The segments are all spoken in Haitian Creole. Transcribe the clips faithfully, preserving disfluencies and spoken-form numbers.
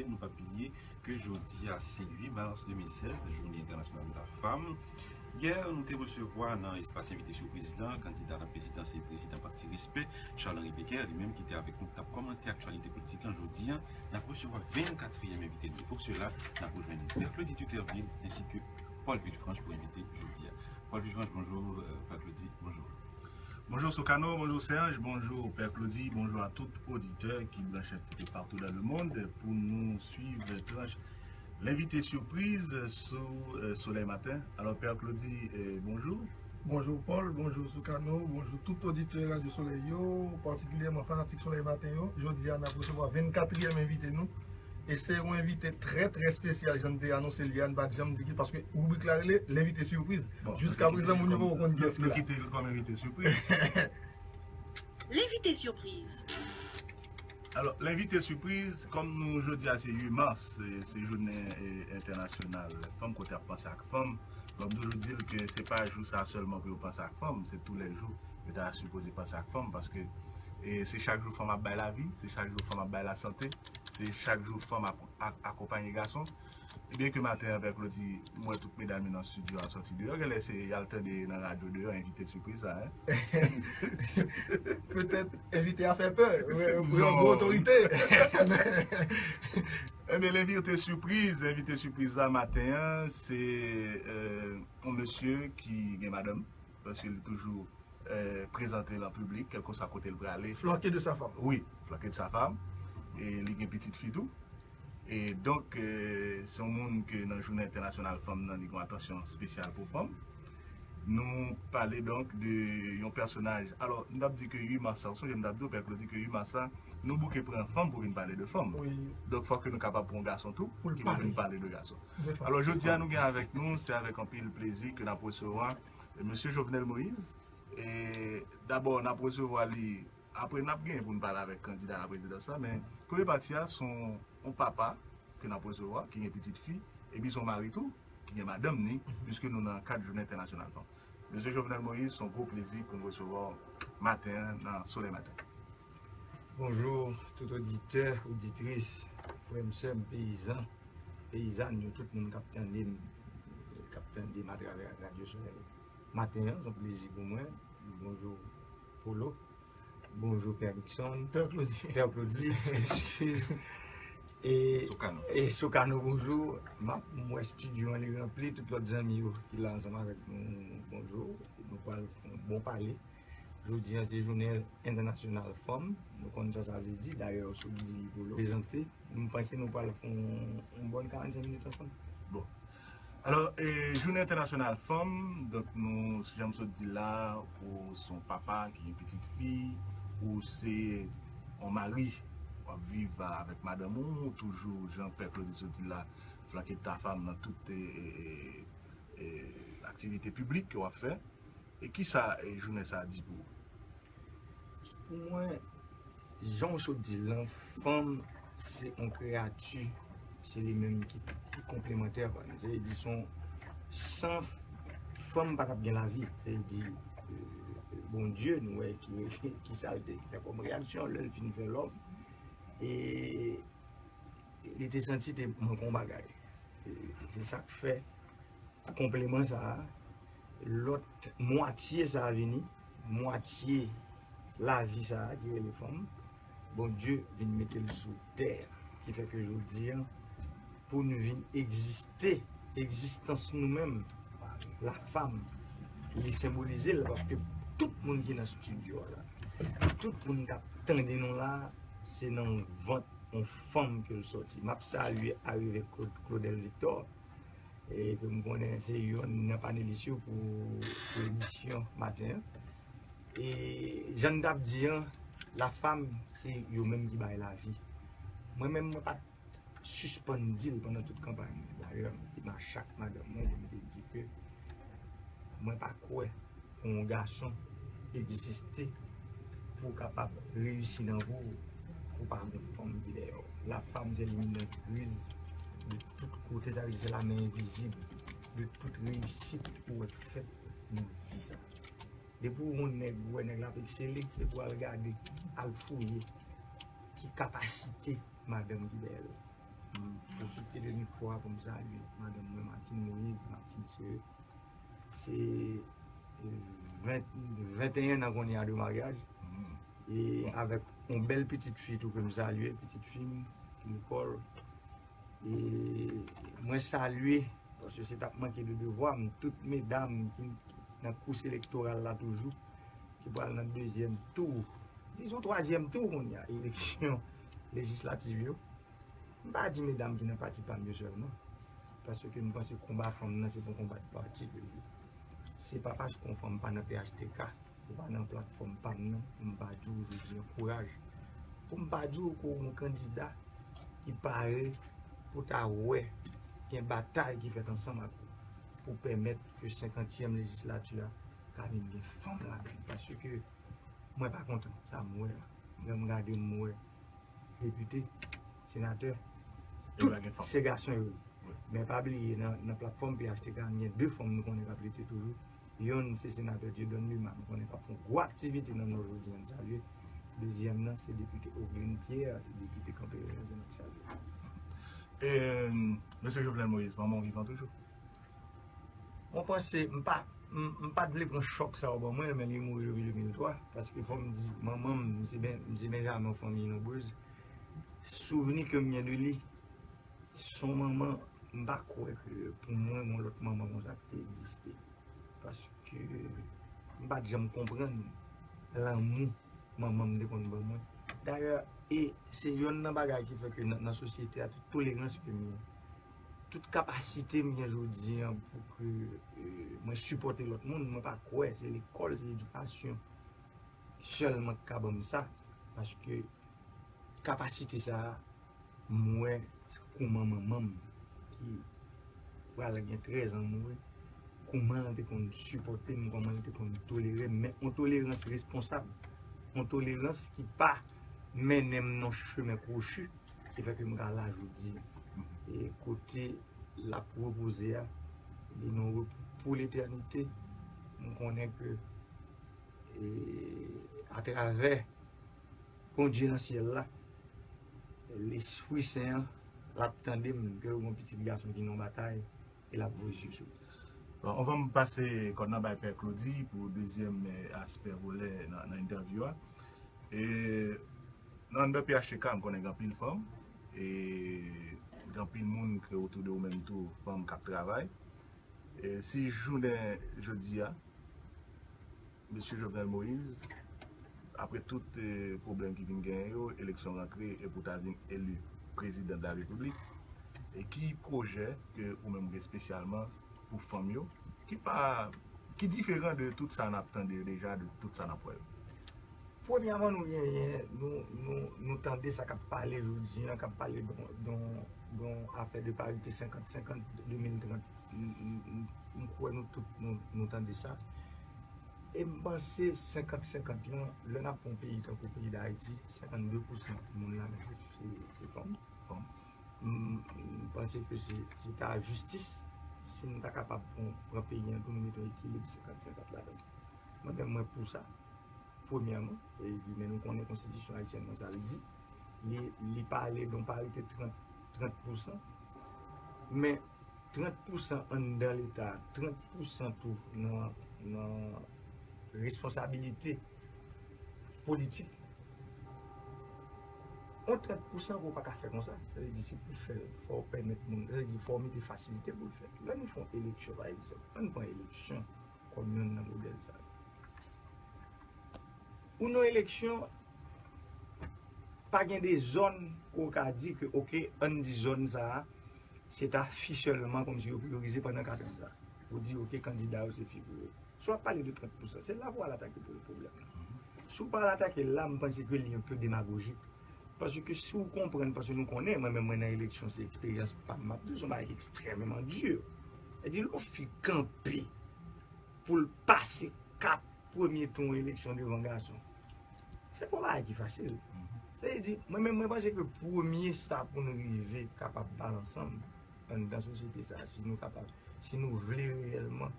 Nou pa bliye ke jodi a se uit mas de mil sèz, Jounen Entènasyonal de la Fanm. Yè, nou te resevwa nan espas envite sipriz lan kandida la prezidans e prezidan pati Respè, Charles Henri Péguerre, li menm ki te avèk nou, k t ap kòmante aktyalite politik lan. Jodi a, n ap resevwa vennkatriyèm envite nou. Pou sela, n ap rejwenn Pè Claudy Duclerville ensi ke Paul Villefranche pou envite jodi a. Paul Villefranche, bonjou, euh, Pè Claudy, bonjou. Bonjou Soukano, bonjou Serge, bonjou Pè Claudy, bonjou a tout oditè ki branche un petit peu partout dans le monde pou nou swiv tranch Lenvite sipriz sou, euh, Solèy Maten. Alò, Pè Claudy, euh, bonjou. Bonjou Paul, bonjou Soukano, bonjou tout oditè Radyo Solèy yo, patikilyèman fanatik Solèy Maten yo. Jodi a, n ap resevwa vennkatriyèm envite nou. E se yon envite trè, trè espesyal, jan n te anonse l yè a, n pa t janm di ki, paske ribrik la rele Lenvite Sipriz. Bon, jiska prezan, moun yo poko konn kiyès ki la. Nou kite l kòm envite sipriz. Lenvite sipriz. Alò, lenvite sipriz, kòm nou jodi a se uit mas, se, se jounen, e, entènasyonal fanm, kote ap panse ak fanm. Bon, m toujou di l ke se pa jou sa sèlman pou yo panse ak fanm, se toulèjou yo ta sipoze panse ak fanm, paske, e, se chak jou fanm ap bay lavi, se chak jou fanm ap bay lasante, se chak jou fanm ap, ap akonpaye gason. Ebyen ke maten an, Pè Claudy, m wè tout medam yo nan estidyo a sòti deyò. Genlè se y al tande nan radyo deyò, envite sipriz sa, en. Petèt envite a fè pè, wè, wè, yon gwo otorite. Ebyen, envite sipriz, envite sipriz la maten an, se, euh, yon mesye ki gen madanm, paske li toujou, euh, prezante l an piblik, kèlkeswa kote l prale. Flanke de sa fanm. Wi, flanke de sa fanm. E li gen pitit fi tou. E donk, euh, se yon moun ke nan Jounen Entènasyonal Fanm nan, li gen yon atansyon espesyal pou fanm. Nou pale donk de yon pèsonaj. Alò, m t ap di ke uit mas sa, ou sonje m t ap di w, Pè Claudy, ke uit mas sa, nou bouke pran fanm pou vin pale de fanm. Wi. Donk, fòk ke nou kapab pran yon gason tou, pou l ki pou vin pale de gason. De fanm. Alò, jodi a, nou gen avèk nou, se avèk anpil plezi ke n ap resevwa, euh, mesye Jovenel Moïse. E dabò, n ap resevwa li, apre n ap gen pou n pale avèk kandida la prezidans la, men premye pati a, se yon, yon papa ke n ap resevwa, ki gen pitit fi, epi se yon mari tou, ki gen madanm ni, piske nou nan kad Jounen Entènasyonal Fanm. Mesye Jovenel Moïse, se yon gwo plezi pou n resevwa w maten an nan Solèy Maten. Bonjou, tout oditè, oditris, frè m, sè m, peyizan, peyizàn yo, tout moun k ap tande m, k ap tande m atravè Radyo Solèy Maten an, se yon plezi pou mwen. Bonjou, Polo. Bonjou, Pè Nixon. Pè Claudy. Pè Claudy, eskize. E, Soukano. E Soukano, bonjou. M ap, m wè estidyo an, li ranpli, tout lòt zanmi yo ki la ansanm avèk nou, bonjou. Nou pral fè yon bon pale. Jodi a, se jounen entènasyonal fanm. Nou konn sa sa vle di. Dayè, ou sot di Polo prezante. M panse nou pral fè yon, yon bòn karannsenk minit ansanm. Bon. Alò, e, Jounen Entènasyonal Fanm, donk nou, jan m sot di la, ou se yon papa ki gen pitit fi, ou se yon mari, w ap viv avèk madanm ou, ou toujou, jan Pè Claudy sot di la, flanke ta fanm nan tout, e, e, e, e, aktivite piblik ke w ap fè. E kisa, e, jounen sa a di pou ou? Pou mwen, jan w sot di l lan, fanm se yon kreyati, se li menm ki, ki konplemantè, kwa. Se vle di, se yon, san fanm pa t ap gen lavi. Se vle di, euh, Bondye, nou wè ki, ki sa l te fè kòm reyaksyon lè l fin fè lòm. E li te santi te manke yon bagay. Se, se sa k fè, konpleman sa a, lòt mwatye sa a vini, mwatye lavi sa a ki rele fanm, Bondye vin mete l sou tè a, ki fè ke jodi a, pou nou vin egziste, egzistans nou menm, la fanm, li senbolize l, paske tout moun ki nan estidyo a la, tout moun k ap tande nou la, se nan yon vant yon fanm ke l sòti. M ap salye arive Claude, Claudel Victor, e ke m konnen se yonn nan panelis yo pou, pou emisyon maten an. E jan n t ap di an, la fanm, se yo menm ki bay lavi. Mwen menm, mwen pa t sispann di l pandan tout kanpay mwen. Dayè, m te mache ak madanm mwen, epi m te di ke mwen pa kwè pou yon gason egziste pou w kapab reyisi nan vi w, pou pa gen fanm ki dèyè w. La fanm se liminans griz de tout kote, sa vle di se lamen envizib de tout reyisit ou wè k fèt nan vi sa. Depi w wè yon nèg, ou wè nèg la ap eksele, se pou w al gade, al fouye ki kapasite madanm ki dèyè l. M pwofite de mikwo a pou m salye madanm mwen, Martine Moïse, Martine Chéry. Se, euh, ven, venteyen an kounye a de maryaj. E avèk yon bèl pitit fi tou ke m salye, pitit fi m, Nicole. E mwen salye, paske se t ap manke de devwa m, tout medam ki nan kous elektoral la toujou, ki pral nan dezyèm tou, dizon twazyèm tou kounye a, eleksyon lejislativ yo. M pa di medam ki nan pati pa m yo sèlman, paske m panse konba fanm nan se pa yon konba de pati ke l ye. Se pa paske yon fanm pa nan P H T K, ou pa nan platfòm pa m nan, pou m pa di w jodi an kouraj. Pou m pa di w ke w yon kandida ki pare pou ta wè gen batay ki fèt ansanm ak ou pou pèmèt ke senkantyèm lejislati a ka vin gen fanm ladan l. Paske mwen pa kontan sa m wè a. Lè m gade m wè depite, senatè, tout se gason yo ye. Men pa bliye, nan, nan platfòm P H T K, n gen de fanm nou konnen k ap lite toujou. Yonn se senatè Dieudonne Luma, nou konnen k ap fè yon gwo aktivite nan Nò jodi a, n salye. Dezyèm nan, se depite Ogline Pierre, se depite Kanperen, n ap salye. E, mesye Jovenel Moïse, manman w vivan toujou? Mwen panse, m pa, m, m pa t vle pran chòk sa w ban mwen, men li mouri depi de mil twa, paske fò m di, manman m, m se Ben, m se Benjamen yon fanmi nonbrez. Souvni ke m gen de li, se yon manman, m pa kwè ke pou mwen, yon lòt manman konsa ki te egziste. Paske m pa t janm konprann lanmou manman m te konn ban mwen. Dayè, e se yonn nan bagay ki fè ke nan, nan sosyete a, tout tolerans ke m gen, tout kapasite m gen jodi an pou ke euh, mwen sipòte lòt moun, mwen pa kwè se lekòl, se edikasyon sèlman ki ka ban m sa. Paske kapasite sa a, m wè kouman manman m ki pral gen trèz an mouri, kouman l te konn sipòte m, kouman l te konn tolere m, men yon tolerans responsab, yon tolerans ki pa mennen m nan chemen kwochi, ki fè ke m ka la jodi. E kote l ap repoze a, li nan repo pou letènite. M konnen ke e, atravè Bondye nan syèl la, Lespri Sen an, l ap tande m, ke l gon pitit gason ki nan batay, e l ap voye zye sou li. Bon, anvan m pase kòd nan bay Pè Claudy pou dezyèm eh, aspè volè nan, nan entèvyou a. E, nan anndan P H T K, m konnen gen anpil fanm, e gen anpil moun ke otou de ou menm tou, fanm k ap travay. E si jounen jodi a, Mesye Jovenel Moïse, apre tout eh, pwoblèm ki vin genyen yo, eleksyon rantre e pou ta vin eli prezidan de la repiblik, e ki pwojè ke ou menm ou gen espesyalman pou fanm yo, ki pa, ki diferan de tout sa n ap tande yo deja, de tout sa n ap wè yo? Premyèman, nou genyen, nou, nou, nou tande sa k ap pale jodi an, k ap pale de yon afè de parite senkant senkant de mil trant. M kwè nou tout nou, nou tande sa. E m panse senkant senkant lan, lè n ap pran yon peyi tankou peyi Dayiti, senkannde pousan moun la se, se fanm. M panse ke se ta jistis si nou ta kapab pran peyi an tou, nou mete yon ekilib senkant senkant ladan. Mwen menm, mwen pou sa. Premyèman, sa vle di, men nou konnen konstitisyon ayisyèn nan sa l di. Li, li pale de yon parite trant, trant pousan. Men trant pousan anndan Leta, trant pousan tou nan, nan responsabilite politik. Yon trant pousan ke w pa ka fè konsa. Sa vle di, si pou fè l, fò w pèmèt moun, sa vle di, fò w mete fasilite pou l fèt. Lè nou fè yon eleksyon, pa egzanp, ann pran eleksyon kòm yonn nan modèl sa yo. Ou nan eleksyon, pa gen de zòn ke w ka di ke, oke, ann di zòn sa a, se ta fi sèlman kòmsi yo priyorize pandan kat an sa. Ou di, oke, kandida yo se fi pou yo. Si w ap pale de trant pousan, se la pou w al atake pwoblèm la. Si w pa al atake l la, m panse ke li enpe demagojik. Paske si w konprann, paske nou konnen, mwen menm mwen nan eleksyon, se eksperyans pa m, m ap di w, se yon bagay ki ekstrèmeman di. Sa vle di, lè yon fi kanpe pou l pase kap premye tou yon eleksyon devan gason, se pa yon bagay ki fasil. Sa vle di, mwen menm, mwen panse ke premye sa pou n rive kapab pale ansanm anndan sosyete sa a, si nou kapab, si nou vle reyèlman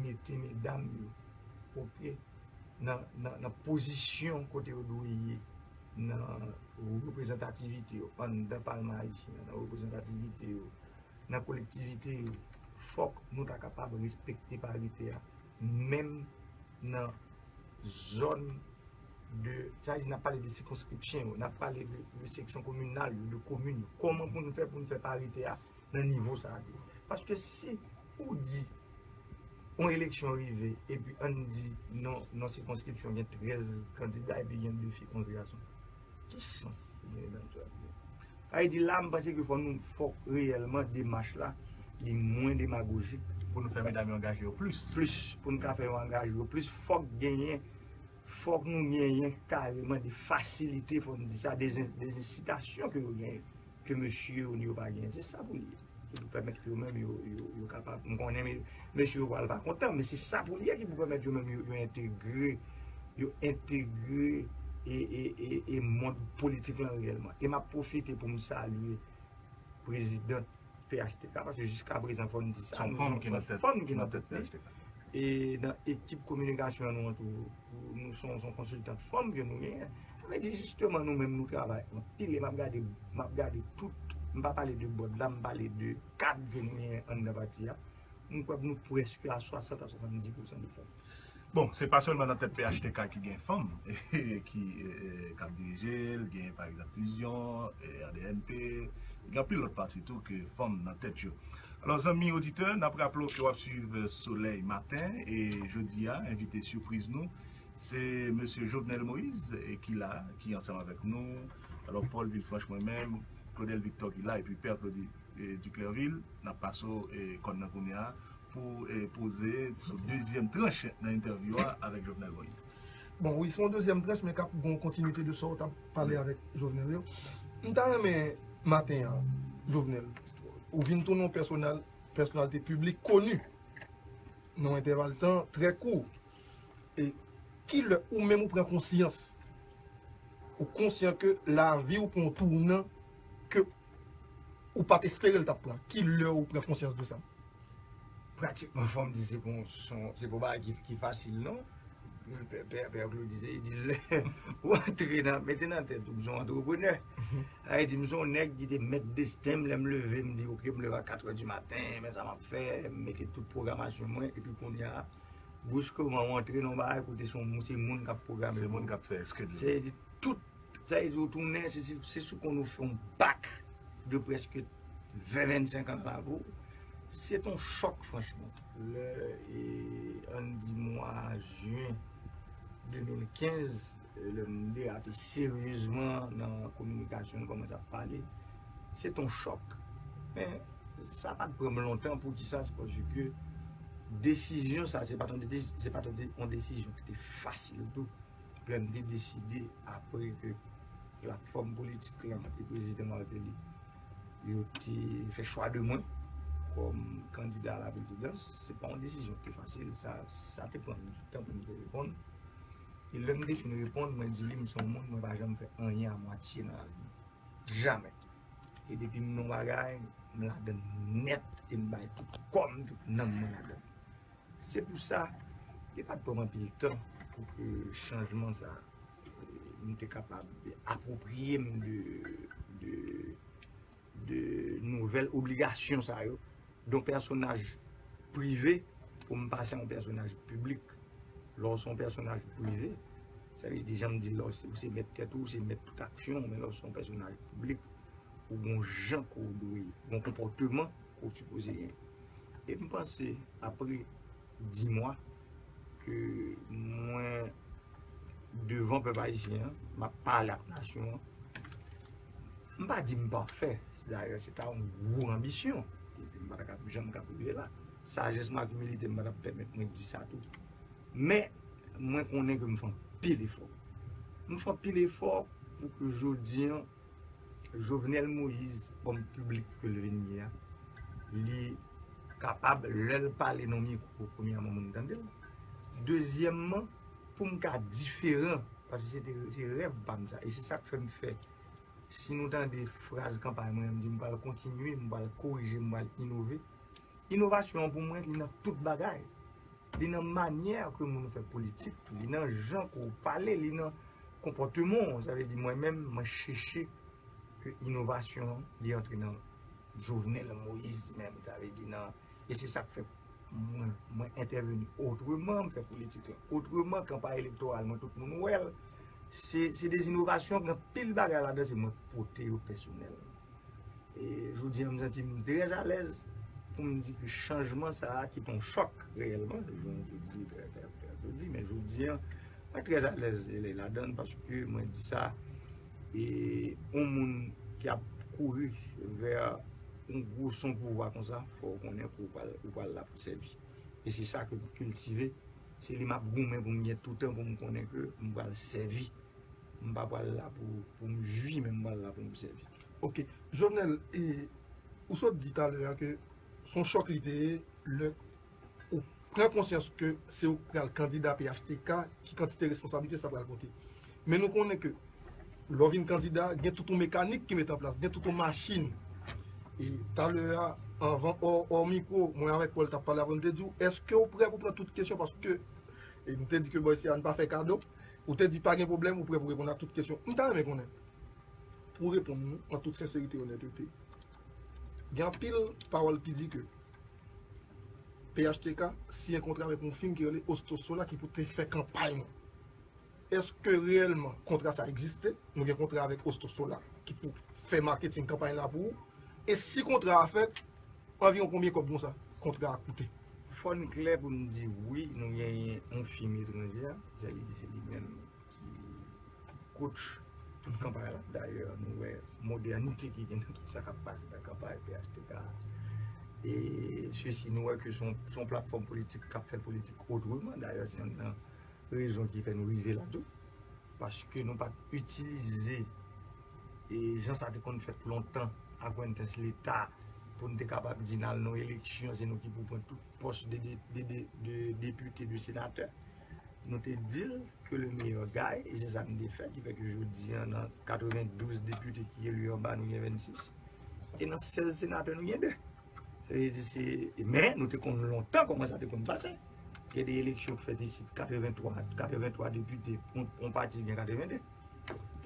mete medam yo, oke, nan, nan, nan pozisyon kote yo dwe ye. nan reprezantativite yo anndan Palman Ayisyen an, nan reprezantativite yo nan kolektivite yo, fòk nou ta kapab respekte parite a, menm nan zòn de, sa vle di, n ap pale de sikonskripsyon yo, n ap pale de, de seksyon kominal yo, de komin yo. Kòman pou nou fè pou nou fè parite a nan nivo sa a tou? Paske si ou di yon eleksyon rive, epi ann di nan, nan sikonskripsyon gen trèz kandida, epi gen de fi, onz gason, ki chans ki gen nan sa? Sa vle di la, m panse ke fò nou, fòk reyèlman demach la li mwen demagojik. Pou nou fè medam yo angaje yo plis. Plis, pou nou ka fè yo angaje yo plis, fòk genyen, fòk nou genyen kareman de fasilite, fò n di sa, de, de ensitasyon ke yo genyen, ke mesye yo, yo pa genyen. Se sa pou l ye. Ki pou pèmèt ke yo menm, yo, yo, yo kapab, m konnen me-, mesye yo pral pa kontan, men se sa pou l ye ki pou pèmèt yo menm, yo, yo entegre, yo entegre e, e, e, e mond politik lan reyèlman. E m ap pwofite pou m salye prezidant P H T K, paske jiskaprezan, fò n di sa, se yon fanm ki nan tèt, fanm ki nan tèt li. E nan ekip kominikasyon nou an tou, nou se yon, se yon konsiltant fanm ke nou genyen. Sa vle di, jisteman, nou menm, nou travay anpil, e m ap gade, m ap gade tout, m pa pale de bòd la, m pale de kad ke nou genyen anndan pati a. M kwè nou prèske a swasant a swasanndis pousan de fanm. Bon, se pa sèlman nan tèt P H T K ki gen fanm ki, e, e, k ap dirije l, gen pa egzanp Fusion, e, R D N P, gen anpil lòt pati tou ke fanm nan tèt yo. Alò, zanmi oditè, n ap raple w ke w ap swiv Solèy Maten, e jodi a, envite sipriz nou, se mesye Jovenel Moïse, e ki la, ki ansanm avèk nou. Alò, Paul Villefranche, mwen menm, Claudel Victor ki la, epi Pè Claude, e, Duclerville, n ap pase w, e, kòn nan kounye a, pou, e, poze sou dezyèm tranch nan entèvyou a avèk Jovenel Moïse. Bon, wi, se yon dezyèm tranch, men k ap gen yon kontinite de sa w t ap pale avèk Jovenel yo. M ta renmen maten an, Jovenel, ou vin tounen yon pèsonal-, pèsonalite piblik koni nan yon entèval tan trè kou. E ki lè ou menm ou pran konsyans, ou konsyan ke lavi w pran yon tounan ke ou pa t espere l t ap pran? Ki lè ou pran konsyans de sa? Pratikman, fò m di, se pa yon, se pa yon bagay ki, ki fasil, non. Pè, pè, pè Claude di, se, li di lè ou antre nan, mete nan tèt ou, m se yon antreprenè. Sa vle di, m se yon nèg ki te mèt desten m, lè m leve, m di, oke, m leve a katrè di maten, men sa m ap fè, m mete tout pwogramasyon mwen, epi kounye a, briskman, ou antre nan yon bagay kote se yon, se moun k ap pwograme. Se moun k ap fè schedule. Se tout, sa vle di, ou tounen, se, se, se sou konn ou fè yon bak de prèske ven, vennsenk an lavi w. Se t on chòk, franchman. Lè, e, ann di mwa jen de mil kenz, e, lè m derape seryezman nan kominikasyon, m kòmanse ap pale, se t on chòk. Men, sa pa t pran m lontan. Poukisa? Se paske desizyon sa, se pa t on desi-, se pa t on de-, on desizyon ki te fasil tou. Lè m te deside, apre ke platfòm politik lan e prezidan Martelly, yo te fè chwa de mwen kòm kandida a la prezidans, se pa yon desizyon ki te fasil. Sa, sa te pran m du tan pou m te reponn. E lè m te fin reponn, mwen di li, m se yon moun, mwen pa janm fè anyen a mwatye nan lavi m. Jamè. E depi m nan yon bagay, m ladann nèt e m bay tout kò m, tout nanm mwen ladann. Se pou sa, li pa t pran m anpil tan pou ke chanjman sa, e, m te kapab apwopriye m de, de, de nouvèl obligasyon sa yo, de yon pèsonaj prive pou m pase a yon pèsonaj piblik. Lè w se yon pèsonaj prive, sa vle di, jan m di l la, ou se, ou se mèt tèt ou, ou se mèt tout aksyon w, men lè w se yon pèsonaj piblik, ou gen yon jan ke w dwe, gen yon konpòteman ke w sipoze genyen. E m panse, apre dis mwa ke mwen devan pèp ayisyen an, m ap pale ak nasyon an, m pa di m pafè, dayè, se ta yon gwo anbisyon, epi m pa ta ka janm ka rive la. Sajès mwen ak imilite m pa t ap pèmèt mwen di sa tou. Men, mwen konnen ke m fè anpil efò. M fè anpil efò pou ke jodi an, Jovenel Moïse, òm piblik ke l vin ye a, li kapab, lè l pale nan mikwo, premyèman, moun tande l. Dezyèmman, pou m ka diferan, paske se te, se rèv pa m sa. E se sa k fè m fè. Si nou tande fraz kanpay mwen, m di m pral kontinye, m pral korije, m pral inove. Inovasyon an pou mwen, li nan tout bagay. Li nan manyè ke moun fè politik, li nan jan ke w pale, li nan konpòteman w. Sa vle di mwen menm, mwen chèche ke inovasyon an, li antre nan Jovenel Moïse menm, sa vle di nan, e se sa k fè mwen, mwen entèveni otreman, m fè politik la otreman, kanpay elektoral mwen, tout moun wè l. Se, se de inovasyon, gen pil bagay ladan, se mwen k pote yo pèsonèlman. E jodi an, m santi m trè alèz pou m di ke chanjman sa a, ki t on chòk reyèlman, jan w di, trè, trè, trè, jodi, men jodi an, mwen trè alèz ladan l, paske mwen di sa, e yon moun ki ap kouri vè yon gwo son pouvwa konsa, fò w konnen ke w pral, ou pral la pou sèvi. E se sa ke m kiltive, se li m ap goumen pou m gen toutan, pou m konnen ke m pral sèvi. M pa pral la pou, pou m jwi, men m pral la pou m sèvi. Ok. Jovenel, e, ou sot di talè a ke se yon chòk li te ye, lè ou pran konsyans ke se ou k pral kandida P H T K, ki kantite responsablite sa pral pote. Men nou konnen ke lè w vin kandida, gen tout yon mekanik ki mete an plas, gen tout yon machin. E talè a, anvan, hors, hors mikwo, mwen avèk Paul t ap pale avan, m te di w, èske w prè pou pran tout kesyon? Paske, e m te di ke bò isi a n pa fè kado. Ou te di pa gen pwoblèm, ou prè pou reponn a tout kesyon. M ta renmen konnen, pou w reponn nou an tout senserite e onètete, gen anpil pawòl ki di ke P H T K siyen kontra avèk yon fim ki rele Osto Sola ki pou te fè kanpay nou. Èske reyèlman kontra sa egziste? Nou gen kontra avèk Osto Sola ki pou fè maketing kanpay la pou ou? E si kontra a fèt, anviwon konbyen kòb konsa kontra a koute? Fò n klè pou n di wi, nou genyen yon fim etranje a, se li, se li menm ki, ki coach tout kanpay la. Dayè, nou wè modènite ki gen nan tout sa k ap pase nan kanpay P H T K a. E sesi, nou wè ke se yon, se yon platfòm politik k ap fè politik otreman. Dayè, se youn nan rezon ki fè nou rive la tou. Paske nou pa t itilize, e jan sa te konn fèt lontan, akwentans Leta, pou n te kapab di n al nan eleksyon, se nou ki pou pran tout pòs de, de, de, de, de depite, de senatè. Nou te di l ke le meilleur gagne, e se sa n te fè, ki fè ke jodi an, nan katrevendouz depite ki eli anba, nou gen vennsis. E nan sèz senatè, nou gen de. Sa vle di se, men nou te konn lontan kòman sa te konn pase. Gen de eleksyon k fèt isit, katreventwa, katreventwa depite, yon, yon pati gen katrevende.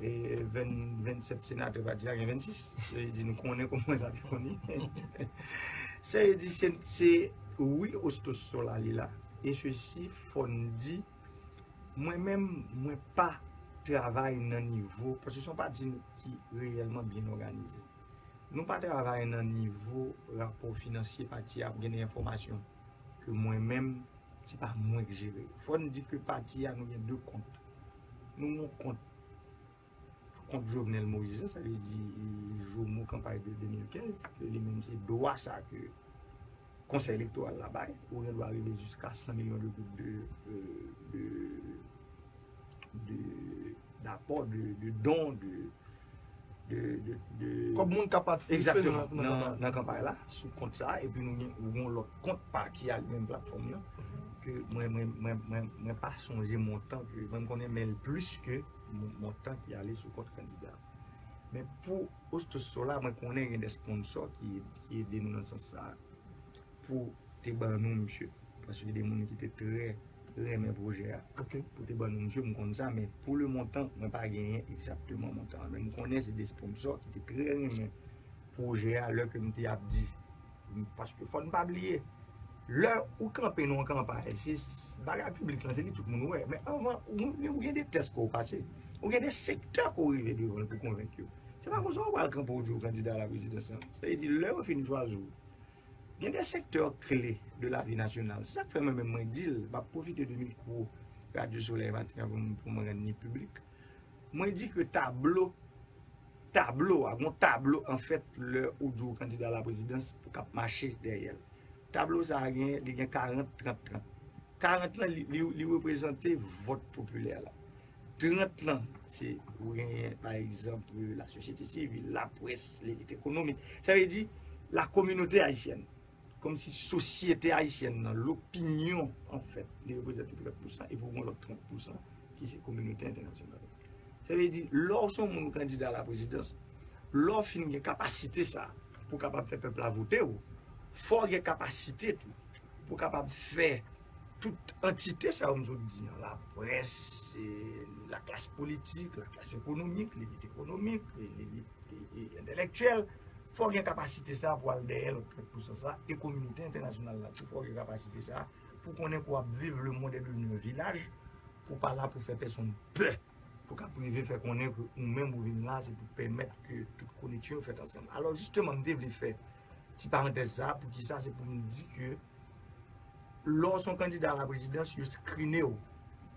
E venn, vennsèt senatè, pati a gen vennsis. Sa vle di nou konnen kòman sa te konn ye. Sa vle di se, se wi, Osto Sola li la. E sesi, fò n di, mwen menm, mwen pa travay nan nivo, paske se yon pati ki reyèlman byen òganize. Nou pa travay nan nivo rapò finansye pati a, pou gen de enfòmasyon ke mwen menm, se pa mwen k jere yo. Fò n di ke pati a, nou gen de kont. Nou gen yon kont, kont Jovenel Moïse, sa vle di, e, Jomo kanpay de de mil kenz, ke li menm se dwa sa ke Konsèy Elektoral la bay, ou gen dwa rive jiska san milyon de goud de, e, de, de, d'apò, de, de don, de, de, de, de... Kòb moun k ap patisipe Egzakteman, nan, nan, nan kanpay la, sou kont sa, epi nou gen, ou gen yon lòt kont pati a, li menm platfòm nan, ke mwen, mwen, mwen, mwen, mwen pa sonje montan ke, mwen, m konnen, men l plis ke mon-, montan ki ale sou kont kandida. Men pou Osto Sola, mwen konnen gen de sponsò ki, ki ede nou nan sans sa, pou te ban nou misye. Paske de moun ki te trè renmen pwojè a. Ok. Pou te ban nou misye, m konn sa, men pou le montan, mwen pa genyen egzakteman montan an. Men m konnen se de sponsò ki te trè renmen pwojè a lè ke m te ap di. Paske fò n pa bliye, lè ou kanpe nan yon kanpay, se, se bagay piblik lan, se li tout moun wè. Men anvan, ou, ou gen de tès ke w pase. Ou gen de sektè ke w rive devan l pou konvenk yo. Se pa konsa w pral kanpe w di w kandida a la prezidans lan. Sa vle di, lè yo fin chwazi w, gen de sektè kle de lavi nasyonal. Se sa k fè mwen menm mwen di l, m ap pwofite de mikwo Radyo Solèy maten an pou m, pou mwen rann li piblik. Mwen di ke tablo, tablo a, gon tablo anfèt lè ou di w kandida a la prezidans pou k ap mache dèyè l. Tablo sa a gen, li gen karant, trant, trant. Karant lan, li, li, li reprezante vòt popilè la. Trant lan, se ou genyen, pa egzanp, lasosyete sivil, laprès, lelit ekonomik. Sa vle di, la communauté haïtienne. Kòmsi sosyete ayisyèn nan, lopinyon, anfèt, li reprezante trant pousan, epi ou gen lòt trant pousan ki se kominote entènasyonal. Sa vle di, lè w se yon moun ou kandida a la prezidans, lè w fin gen kapasite sa a, pou w kapab fè pèp la vote w, fò w gen kapasite tou, pou w kapab fè tout antite sa yo m sot di an, laprès, e, laklas politik, laklas ekonomik, lelit ekonomik, e, lelit, e, e, entèlektyèl, fò gen kapasite sa pou al dèyè lòt trant pousan sa, e kominote entènasyonal la tou, fò gen kapasite sa pou konnen ke w ap viv, le monde est devenu un village, pou pa la pou fè pèsonn pè, pou k ap rive fè konnen ke ou menm ou vin la, se pou pèmèt ke tout koneksyon yo fèt ansanm. Alò, jisteman, m te vle fè ti parantèz sa, poukisa, se pou m di ke lè w se yon kandida a la prezidans, yo skrine w.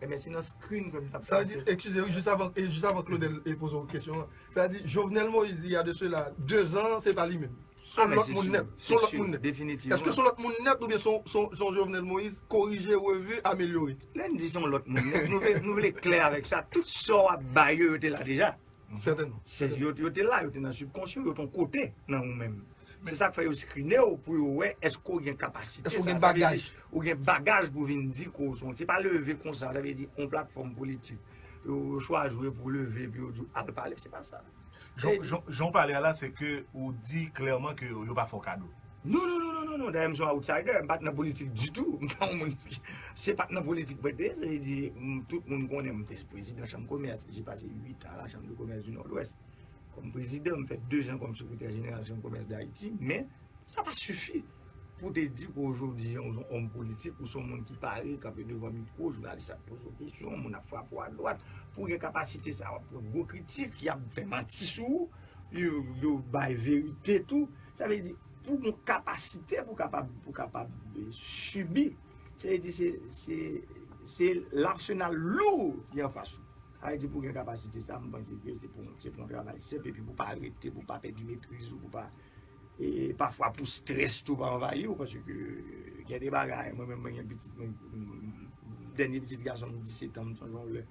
Enben, se nan screen ke m t ap panse. Sa vle di, eskize wi, jis avan, e jis avan Claudel e poze w kesyon an. Sa vle di, Jovenel Moïse, il y a de cela deux ans, se pa li menm. Se yon lòt moun nèt. Se yon lòt moun nèt. Èske se yon lòt moun nèt oubyen se yon, se yon, se yon Jovenel Moïse korije, revi, amelyore? Lè n di se yon lòt moun nèt, nou vle, nou vle klè avèk sa. Tout sa w ap bay yo, yo te la deja. Sètènman. Se, yo, yo te la, yo te nan sibkonsyan, yo te yon kote nan ou menm. Se sa k fè yo skrine w pou yo wè èske w gen kapasite sa. Èske w gen bagaj? Ou gen bagaj pou vin di ke w se yon, se pa leve konsa, sa vle di yon platfòm politik. Yo, yo chwazi w pou leve, epi yo di w al pale, se pa sa. Jan, jan, jan w pale a la, se ke ou di klèman ke yo pa fè w kado. Non, non, non, non, non, non. Dayè, m se yon outsider, m pa t nan politik ditou. M pa yon moun ki, se pa t nan politik mwen te ye, se vle di, m, tout moun konnen m te prezidan chanm komès, j'ai passé huit ans à la Chambre de commerce du Nord-Ouest. Kòm prezidan, m fè de zan kòm sekretè jeneral Chanm Komès Dayiti, men sa pa sifi pou te di ke w jodi a, ou se yon òm politik, ou se yon moun ki pare, kanpe devan mikwo, jounalis ap poze w kesyon, moun ap frape w adwat, pou w gen kapasite sa, w ap pran gwo kritik, y ap fè manti sou ou, yo, yo bay verite tou. Sa vle di, pou w gen kapasite, pou w kapab, pou w kapab, e, sibi, sa vle di, se, se, se lasenal lou ki anfas ou. Sa vle di, pou w gen kapasite sa, m panse ke se pou, se pou yon travay senp, epi pou w pa rete, pou w pa pèdi metriz ou, pou w pa, e pafwa pou strès tou pa anvayi w, paske gen de bagay, mwen menm, mwen gen pitit, mwen, dènye pitit gason m, disèt an, m sonje yon lè,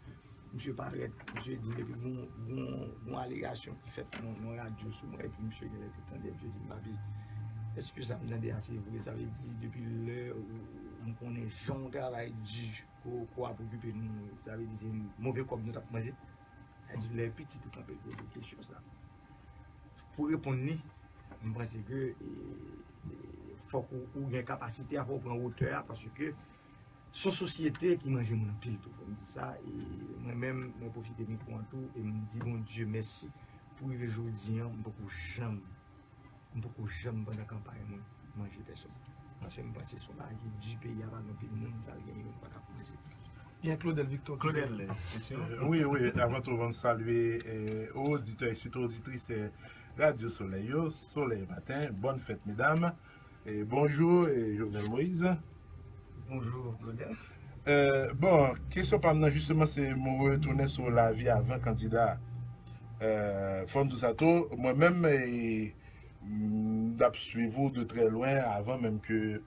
misye parèt, misye di m, epi gon, gon, gon alegasyon ki fèt nan, nan radyo sou mwen, epi misye genlè te tande, misye di m, "Papi, èske sa m tande a se vre?" Sa vle di, depi lè ou, m konnen jan w travay di, ke w, ke w ap okipe nou, sa vle di se move kòb nou t ap manje. Sa vle di lè pitit ou kanpe poze w kesyon sa. Pou reponn li, m panse ke, e, e, fòk ou, ou gen kapasite a, fòk ou pran wotè a, paske se yon sosyete ki manje moun anpil tou, fò m di sa, e mwen menm, mwen pwofite mikwo an tou, e m di Bondye mèsi pou rive jodi an, m poko janm, m poko janm pandan kanpay mwen manje pèsonn. Paske m panse se yon bagay ki di peyi a, pa gen anpil moun, sa l genyen, yo pa ka manje. Gen Claudel Victor ki vle. Claudel, kesyon? Wi, wi, avan tou, ban m salye, e, oditè e sitou oditris, e, Radyo Solèy yo, Solèy Maten, bòn fèt, medam. E, bonjou, e, Jovenel Moïse. Bonjou, Claudel. E, bon, kesyon pa m nan, jisteman, se mwen retounen sou lavi avan kandida. E, fò m di w sa tou, mwen menm, e, m t ap swiv ou de trè lwen avan menm ke,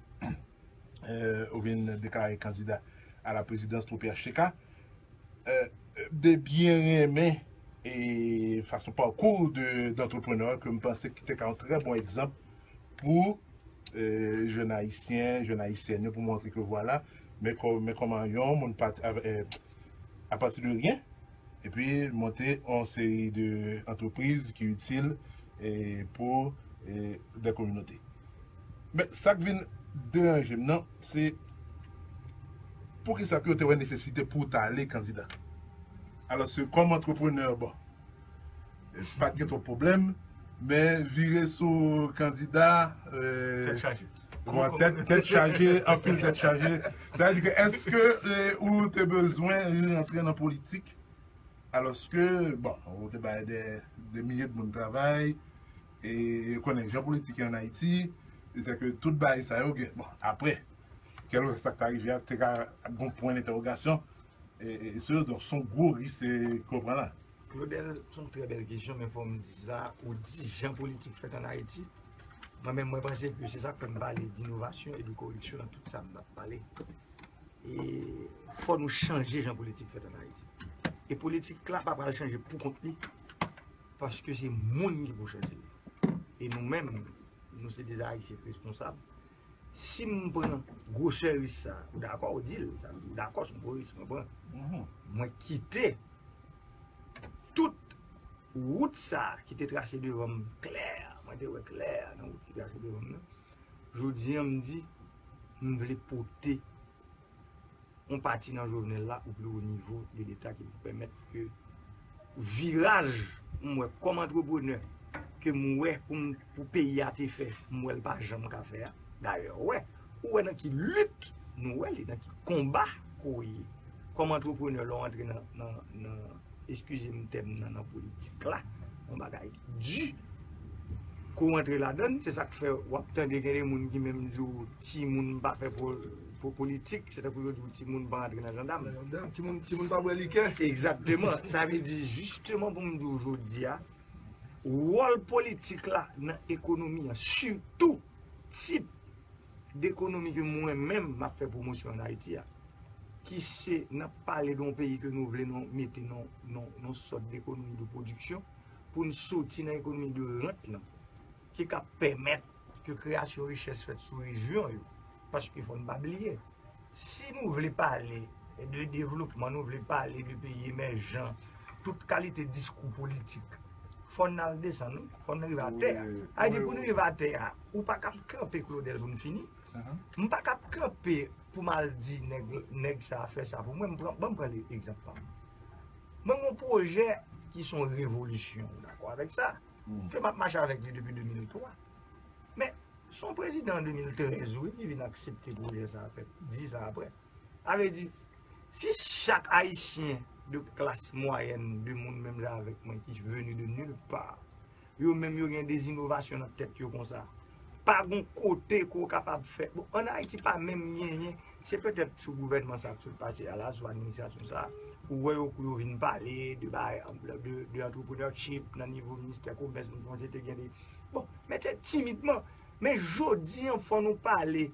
e, ou vin deklare kandida a la prezidans pou P H T K. E, de byen renmen e fason pakou de, dantreprenè ke m panse ki te ka yon trè bon egzanp pou, e, jèn ayisyen, jèn ayisyèn yo, pou montre ke vwala, men kò-, men kòman yon moun pati avè-, e, apati de ryen, epi monte yon seri de antrepriz ki itil, e, pou, e, de kominote. Men sa k vin deranje m nan, se poukisa ke yo te wè nesesite pou w t ale kandida. Alòske kòm antreprenè, bon, pa t gen twòp pwoblèm, men vire sou kandida, e, tèt chaje. Bon, tèt, tèt chaje, anpil tèt chaje. Sa vle di ke èske, e, ou te bezwen rantre nan politik? Alòske, bon, ou te bay de, de milye de moun travay, e, ou konnen jan politik ye ann Ayiti, e se ke tout bagay sa yo gen. Bon, apre, kèlkeswa sa k ta rive a, te ka ap gon pwen dentèwogasyon, e, e, e se, donk, se yon gwo risk, e, ke w pran la. Claudel, se yon trè bèl kesyon, men fò m di sa, ou di jan politik fèt ann Ayiti. Mwen menm, mwen panse ke se sa k fè m pale d'innovasyon e de koreksyon nan tout sa m ap pale. E fò nou chanje jan politik fèt ann Ayiti. E politik la pa pral chanje pou kont li, paske se moun ki pou chanje li. E nou menm, nou se de Ayisyen responsab. Si m pran gwosè risk sa, ou dakò, ou di l, sa vle di ou dakò, se yon gwo risk mwen pran. Mwen kite tout wout sa ki te trase devan m klè, mwen te wè klè nan wout ki trase devan m nan. Jodi a, m di, m vle pote yon pati nan Jovenel la, o pli wo nivo de Leta ki pou pèmèt ke viraj m wè kòm antreprenè ke m wè pou m, pou peyi a te fè, m wè l pa janm ka fè a. Dayè, ou wè, ou wè nan ki lit nou wè li, nan ki konba ke w ye. Kòm antreprenè, lè w antre nan, nan, nan, eskize m tèm nan, nan politik la, yon bagay ki di. Kou w antre ladan l, se sa k fè w ap tande gen de moun ki menm di w timoun pa fè po-, po-, politik, se tankou yo di w timoun pa antre nan jandam. Nan jandam, timoun, timoun pa bwè likè. Egzakteman. Sa vle di, jisteman, pou m di w jodi a, wòl politik la nan ekonomi an, sitou tip dekonomi ke mwen menm m ap fè pwomosyon ann Ayiti a, ki se n ap pale de yon peyi ke nou vle nou mete nan, nan, nan sòt dekonomi de pwodiksyon, pou n soti nan ekonomi de rant lan, ki ka pèmèt ke kreyasyon richès fèt sou rejyon yo. Paske fò n pa bliye, si nou vle pale de devlopman, nou vle pale de peyi emèjan, tout kalite diskou politik, fò n al desann, wi, fò n rive atè a. Wi, sa vle di, wi, pou n, wi, rive atè a, ou pa kab kanpe, Claudel, pou n fini. Ahan. M pa kab kanpe pou m al di nèg, nèg sa a fè sa pou mwen. M pran, ban m pran le-, egzanp pa m. Mwen, gen yon pwojè ki se yon revolisyon, ou dakò avèk sa, hmm, ke m ap mache avèk li depi de mil twa. Men, se yon prezidan an de mil trèz, wi, ki vin aksepte pwojè sa a fèt, dis an apre. Sa vle di, si chak Ayisyen de klas mwayèn, de moun menm jan avèk mwen, ki veni de nulle part, yo menm yo gen de inovasyon nan tèt yo konsa, pa gon kote ke w kapab fè. Bon, ann Ayiti pa menm genyen, se petèt sou gouvènman sa a k sot pase a la, sou administrasyon sa a, ou wè yo kou yo vin pale de bagay, de, de entrepreneurship nan nivo ministè komès, moun kòmanse te gen de, bon, men se timidman. Men jodi an, fò nou pale,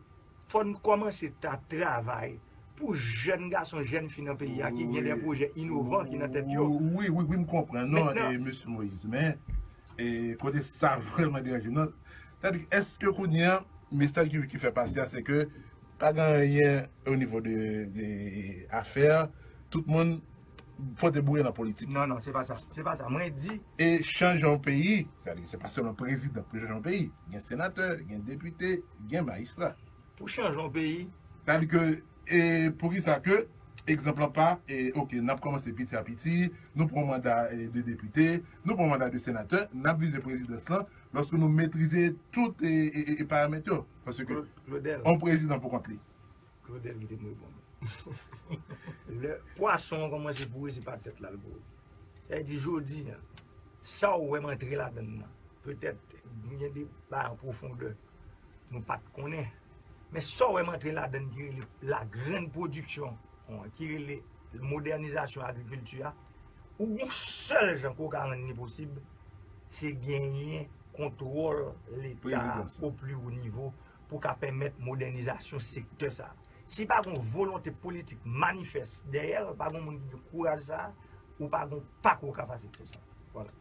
fò n kòmanse ta travay pou jèn gason, jèn fi nan peyi a ki gen de pwojè inovan ki nan tèt yo. Wi, wi, wi, m konprann, non, mentnan, e, mesye Moïse, men, e, kote sa vrèman deranje m nan, sètadi, èske kounye a, mesaj ki, ki fè pase a, se ke pa gen anyen o nivo de, de afè, tout moun pote boure nan politik? Non, non, se pa sa. Se pa sa. Mwen di, e chanje yon peyi, sètadi, se pa sèlman prezidan pou chanje yon peyi. Gen senatè, gen depite, gen majistra. Pou chanje yon peyi. Sètadi ke, e poukisa ke, egzanp lan pa, e, oke, n ap kòmanse piti a piti, nou pran manda, e, de depite, nou pran manda de senatè, n ap vize prezidans lan, lòske nou metrize tout, e, e, e, e paramèt yo. Paske, Cla-, Claudel, yon prezidan pou kont li. Claudel, kite m reponn ou. Lè pwason an kòmanse boure, se pa tèt la l boure. Sa vle di, jodi a, sa w wè m antre ladan l nan, petèt, gen de bagay an pwofondè nou pa t konnen. Men sa w wè m antre ladan l ki rele la grande production, ki rele modènizasyon agrikilti a, ou gon sèl jan ke w ka rann li posib, se genyen kontwòl Leta a, prezidans, o pli wo nivo pou ka pèmèt modènizasyon sektè sa a. Si pa gon volonte politik manifès dèyè l, pa gon moun ki gen kouraj sa a, ou pa gon pa ke w ka fè sektè sa a. Vwala.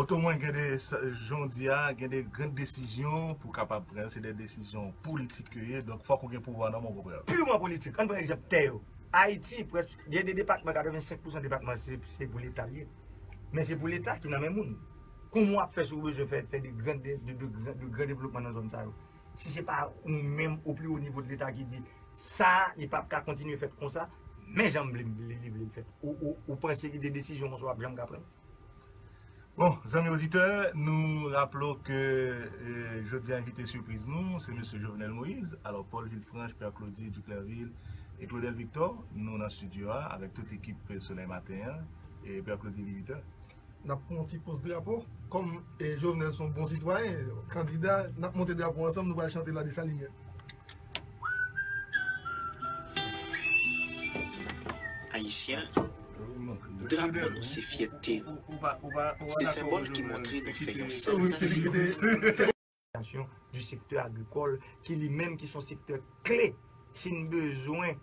Otomwen gen de, sa, jan w di a, gen de grenn desizyon pou w kapab pran, se de desizyon politik ke ye, donk fòk ou gen pouvwa nan men w pou pran yo. Pirman politik. Ann pran egzanp tè yo. Ayiti, prèske, gen de depatman, katrevensenk pousan depatman, se, se pou Leta l ye. Men se pou Leta ki nan men moun. Kòman w ap fè si w bezwen fè, fè de gran, de, de, de gran, de gran devlopman nan zòn sa yo? Si se pa ou menm, o pli wo nivo de Leta ki di, sa, li p ap ka kontinye fèt konsa, men jan m vle, li, li vle l fèt. Ou, ou, ou panse ki de desizyon konsa w ap janm ka pran? Bon, zanmi oditè, nou raple w ke, e, jodi a envite sipriz nou, se mesye Jovenel Moïse. Alò, Paul Villefranche, Pierre Claudy Duclerville e Claudel Victor, nou nan estidyo a, avèk tout ekip Solèy Maten an, e Pierre Claudy Victor. N ap pran yon ti poz drapo. Kòm, e, Jovenel se yon bon sitwayen, kandida, n ap monte drapo ansanm, nou pral chante La Desalinyen. Ayisyen, drapo nou se fyète nou. Se senbòl ki montre nou fè yon sèl nasyon. Du secteur agricole, ki li menm ki se yon sektè kle. Si n bezwen,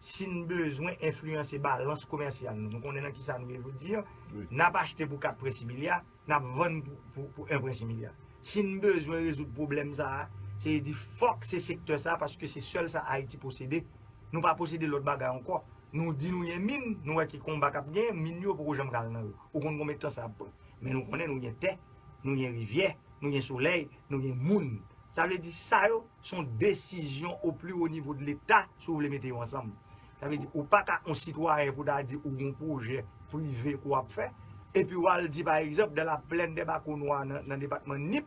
si n bezwen enfliyanse balans komèsyal nou, nou konnen nan kisa nou ye jodi a, wi, n ap achte pou kat pwen sis milya, n ap vann pou, pou, pou en pwen sis milya. Si n bezwen rezoud pwoblèm sa a, se di fòk se sektè sa a, paske se sèl sa Ayiti posede. Nou pa posede lòt bagay ankò. Nou di nou gen min, nou wè ki konba k ap genyen, min yo poko janm ka al nan yo. Ou konn konbyen tan sa ap pran. Men nou konnen nou gen tè, nou gen rivyè, nou gen solèy, nou gen moun. Sa vle di sa yo, se yon desizyon o pli wo nivo de Leta, si w vle mete yo ansanm. Sa vle di, ou pa ka yon sitwayen pou ta di ou gon pwojè prive ke w ap fè, epi w al di, pa egzanp, dans la plaine des Bakonwa nan, nan depatman Nip,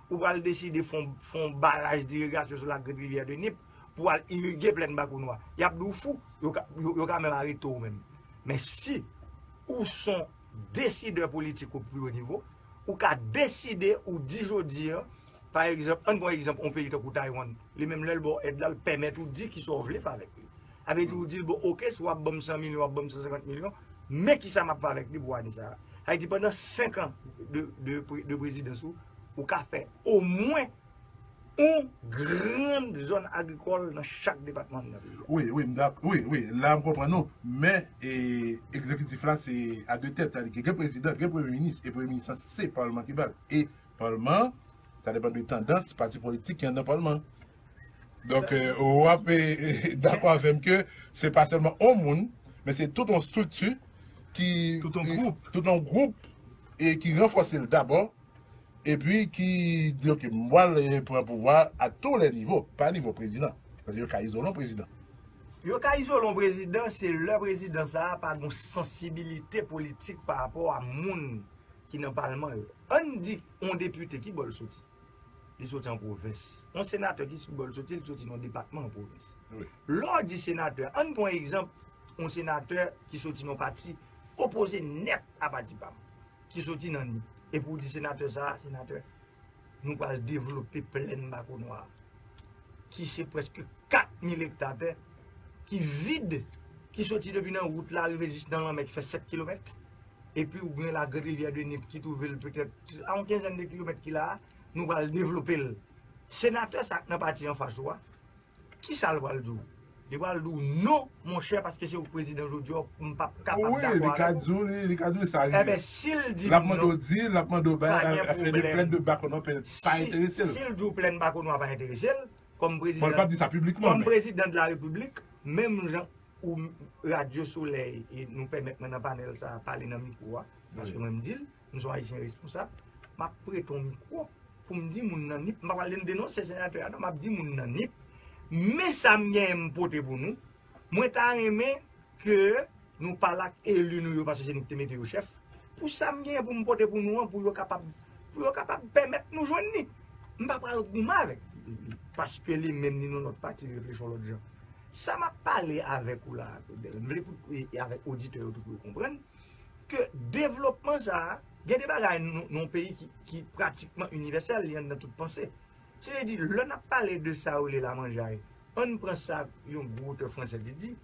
ou pral deside fè yon, fè yon baraj dirigasyon sou la grande rivière de Nip pou al irige plèn Bakonwa. Y ap di w fou, yo ka, yo, yo ka menm arete w menm. Men si ou se yon desidè politik o pli wo nivo, ou ka deside, ou di jodi a, pa egzanp, ann pran egzanp yon peyi tankou Taiwan, li menm lè l ba w èd la, l pèmèt ou di kisa w vle fè avèk li. Sa vle di, ou di l, bon, oke, si w ap ban m san milyon, w ap ban m san senkant milyon, men kisa m ap fè avèk li pou ane sa a. Sa vle di, pandan senk an de, de, pre- de prezidans ou, ou ka fè omwen yon grann zòn agrikòl nan chak depatman nan peyi a. Wi, wi, m dak- wi, wi, la m konprann ou. Men, e, egzekitif la se a de tèt, sa vle di gen prezidan, gen premye minis, e premye minis lan se palman ki ba l. E palman, sa depann de tandans pati politik ki anndan palman. Donk, e, w ap, e, e, dakò avè m ke se pa sèlman yon moun, men se tout yon estrikti ki Tout yon e, gwoup. Tout yon gwoup, e ki ranfòse l dabò, epi ki di, oke, m pral, e, pran pouvwa a tou lè nivo, pa nivo prezidan. Paske yo ka izole yon prezidan. Yo ka izole yon prezidan, se lè prezidan sa a pa gen sansibilite politik pa rapò a moun ki nan palman yo. Ann di yon depite, ki bò l soti? Li soti an pwovens. Yon senatè, ki bò l soti? Li soti nan yon depatman an pwovens. Wi. Lè w di senatè, ann pran egzanp, yon senatè ki soti nan yon pati opoze nèt a pati pa m, ki soti nan Nip. Epi w di senatè sa a, senatè, nou pral devlope plèn Bakonwa a, ki se prèske kat mil ekta tè ki vid, ki soti depi nan wout la rive jis nan lanmè ki fè sèt kilomèt. Epi ou gen la grande rivière de Nip ki twouve l petèt a yon kenzèn de kilomèt ki la a, nou pral devlope l. Senatè sa k nan pati anfas ou a, kisa l pral di w? Li pral di w non, monchè, paske se ou k prezidan jodi a, m p ap kapab Wi, dakò li ka avèk ou. Di w, li, li ka di w sa. Enben, si l di L ap mande non, w di, l ap mande w bay, pa gen afè de pwòblèm. Plèn de Bakonwa pa Si, enterese l. Si l di w plèn Bakonwa pa enterese l, kòm Bon, l prezidan, p ap di sa piblikman, kòm men prezidan de la repiblik, menm jan ou Radio Soleil, e nou pèmèt mwen nan panèl sa a pale nan mikwo a, paske Wi. Mwen m di l, m se yon Ayisyen responsab, m ap prete yon mikwo pou m di moun nan Nip, m pa pral denonse senatè a non, m ap di moun nan Nip, men sa m genyen m pote pou nou, mwen ta renmen ke nou pale ak eli nou yo, paske se nou ki te mete yo chèf, pou sa m genyen pou m pote pou nou an, pou yo kapab, pou yo kapab pèmèt nou jwenn li. M pa pral goumen avèk li, paske li menm li nan lòt pati, li reflechi yon lòt jan. Sa m ap pale avèk ou la a, Claudel, m vle pou, e, e avèk oditè yo tou pou yo konprann, ke devlopman sa a, gen de bagay nou, nou yon peyi ki, ki pratikman inivèsèl, li anndan tout panse. Se vle di, lè n ap pale de sa yo rele lamanjay, ann pran sa yon gwo otè fransè te di,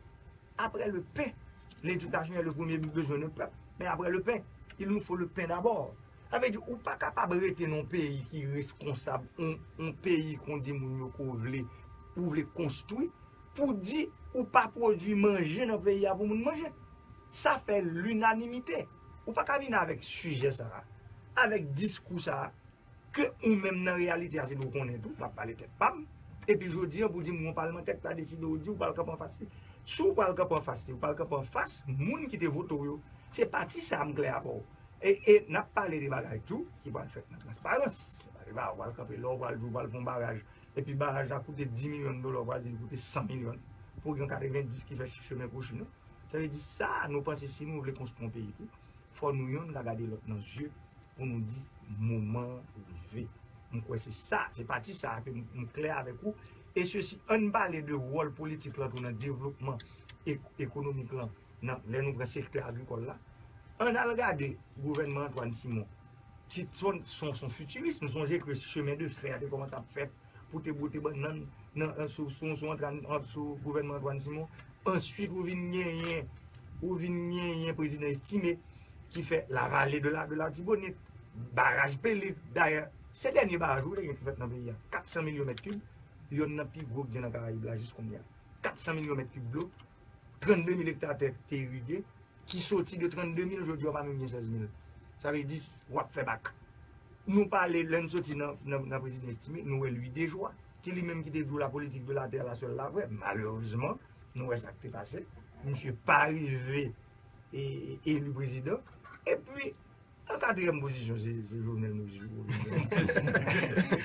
après le pain, l'éducation est le premier besoin de peuple, mais après le pain, il nous faut le pain d'abord. Sa vle di, ou pa kapab rete nan yon peyi ki reskonsab, yon, yon peyi kon di moun yo ke w vle, ou vle konstwi, pou di ou pa pwodui manje nan peyi a pou moun manje. Sa fè linanimite. Ou pa ka vin avèk sijè sa a, avèk diskou sa a, ke ou menm nan reyalite a se dwe w konnen tou, m ap pale tèt pa m, epi jodi a pou di m yon palmantè k ta deside w di ou pral kanpe anfas li. Si w pral kanpe anfas li, ou pral kanpe anfas moun ki te vote w yo. Se pati sa a m klè avè w. E, e n ap pale de bagay tou ki pral fèt nan transparans. Se pa de bagay ou pral kanpe la, ou pral di ou pral fè yon baraj, epi baraj la koute dis milyon dola, ou pral di li koute san milyon, pou gen katrevenndis ki fè chemen kwochi nou. Sa vle di sa, nou panse si nou vle konstwi yon peyi tou, fò nou yonn ka gade lòt nan zye pou nou di moman an rive. M kwè se sa, se pati sa a ke m, m klè avèk ou. E sesi, ann pale de wòl politik lan tou nan devlopman e-, ekonomik lan, nan, lè nou pran sektè agrikòl la. Ann al gade gouvènman Antoine Simon. Ti, son, son, son fitiris, m sonje ke chemen de fè a te kòmanse ap fèt pou te bwote bannann nan, nan, sou, sou, sou Antwan-, an, sou gouvènman Antoine Simon. Answit, ou vin genyen, ou vin genyen prezidan Estimé ki fè la vallée de la, de l'Artibonite, baraj Pelig. Dayè, se dènye baraj wi te gen ki fèt nan peyi a, kat san milyon mèt kib, yonn nan pi gwo ki gen nan Karayib la jis kounye a. Kat san milyon mèt kib dlo, trannde mil ekta tè te irige, ki soti de trannde mil, jodi a pa menm gen sèz mil. Sa vle di, w ap fè bak. Nou pale, lè n soti nan, nan, nan prezidan Estimé, nou wè Louis Déjoie, ki li menm ki te di w la politique de la terre, la seule, la vraie. Malerezman, nou wè sa k te pase. Misye pa rive e, e, eli prezidan. Epi, an katriyèm pozisyon, se, se Jovenel Moïse.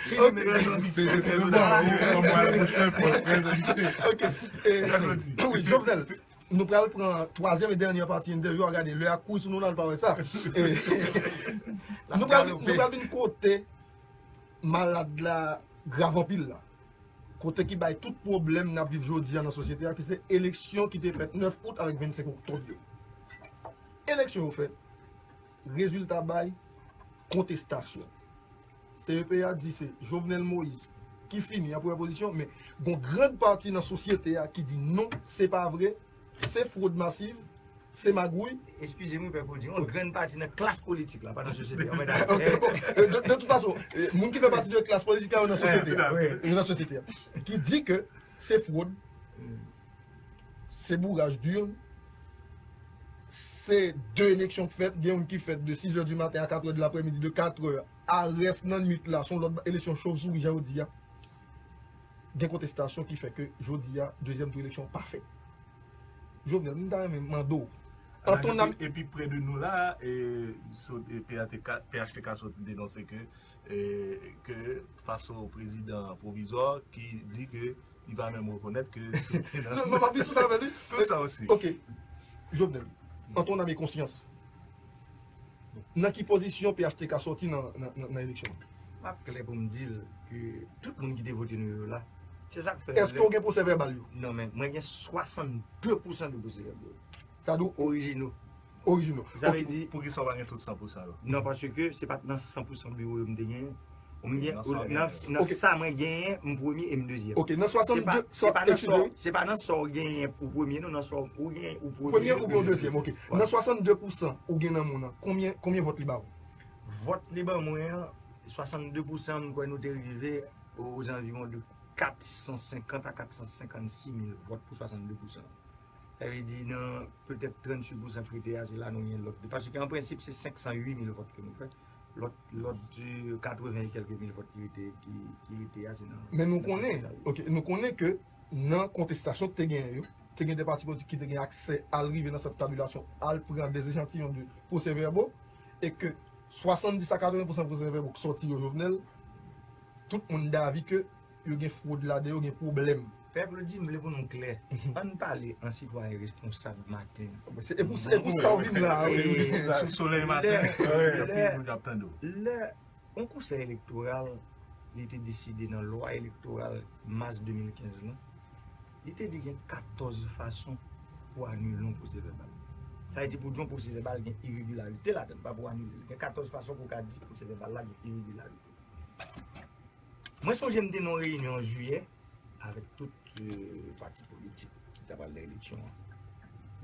Ki li menm ki di. Ok, trè anbisye, trè odasye. Ok, e, wi, Jovenel. Nou pral pran twazyèm e dènye pati entèvyou a, gade lè a kouri sou nou, n al pa wè sa. E, nou pral, nou pral vin kote malad la grav anpil la. Kote ki bay tout pwoblèm n ap viv jodi a nan sosyete a, ki se eleksyon ki te fèt nèf out avèk vennsenk oktòb yo. Eleksyon yo fèt, rezilta bay, kontestasyon. C E P a di se Jovenel Moïse ki fini an premyè pozisyon, men gon grann pati nan sosyete a ki di non, se pa vre, se fwod masiv, se magouy. Eskize m, Pè Pwodjig, yon grann pati nan klas politik la, pa nan sosyete a, mwen dakò. Ok, bon, euh, de, de tout fason, euh, moun ki fè pati de klas politik la, yo nan sosyete a. Yo nan sosyete a. Ki di ke se fwod, se bouraj d'urn, se de eleksyon k fèt, gen youn ki fèt de sizè di maten a katrè de laprèmidi, de katrè a rès nan nwit la, se yon lòt eleksyon chòvsouri, jan yo di a. Gen kontestasyon ki fè ke jodi a, dezyèm tou eleksyon pa fèt. Jovenel, m ta renmen mande w, an ton nam. Epi, epi prè de nou la, e, sot, e, P H T K, P H T K sot denonse ke, e, ke fason prezidan pwovizwa ki di ke li pa menm rekonèt ke se te nan... Non, non, m ap di sou sa avè li. Tout sa osi. Ok. Jovenel, an ton nam e konsyans, nan ki pozisyon P H T K sòti nan, nan, nan, nan eleksyon an? M ap klè pou m di l ke tout moun ki te vote nou yo la, se sa k fè... Èske w gen pwosè vèbal yo? Non, men mwen gen swasannde pousan de pwosè vèbal yo. Sa di w orijinal. Orijinal. Sa vle di... Poukisa w pa gen tout san pousan yo? Non, paske se pa t nan san pousan biwo yo m te genyen. Ou m gen, nan sa w genyen. Nan, nan sa mwen genyen, m premye e m dezyèm. Ok, nan swasannde, se pa nan sa w genyen pou premye, non, nan sa w genyen ou premye oubyen ou dezyèm. Ok. Nan swasannde pousan ou gen nan moun nan, konbyen, konbyen vòt li ba ou? Vòt li ban mwen an, swasannde pousan, m kwè nou te rive ozanviwon de kat san senkant a kat san senkannsis mil vòt pou swasannde pousan. Sa vle di nan petèt tranntuit pousan ki rete a, se la nou gen lòt. Paske an prensip, se senk san uit mil vòt ke nou fè. Lòt, lòt, euh, katreven e kèlke mil vòt ki rete, ki, ki rete a, se nan... Men nou konnen, ok, nou konnen ke nan kontestasyon ki te genyen yo, te gen de pati politik ki te gen aksè al rive nan sant tabilasyon, al pran de echantiyon de pwosè vèbo, e ke swasanndis a katreven pousan pwosè vèbo ki sòti yo Jovenel, tout moun davi ke yo gen fwod ladan yo, gen pwoblèm. Pè Claudy, m vle pou nou klè. Ann pale an sitwayen responsab maten. Se, e pou, e pou sa w vin la, wi. Sou solèy maten, anpil moun ap tande w. Lè yon konsèy elektoral, li te deside nan lwa elektoral mas de mil kenz lan, li te di gen katòz fason pou anile yon pwosè vèbal. Sa vle di pou di yon pwosè vèbal gen iregilarite ladan l, pa pou anile l. Gen katòz fason pou w ka di pwosè vèbal la gen iregilarite. Mwen sonje m te nan yon reyinyon an jiyè avèk tout, euh, pati politik ki ta pral nan eleksyon an.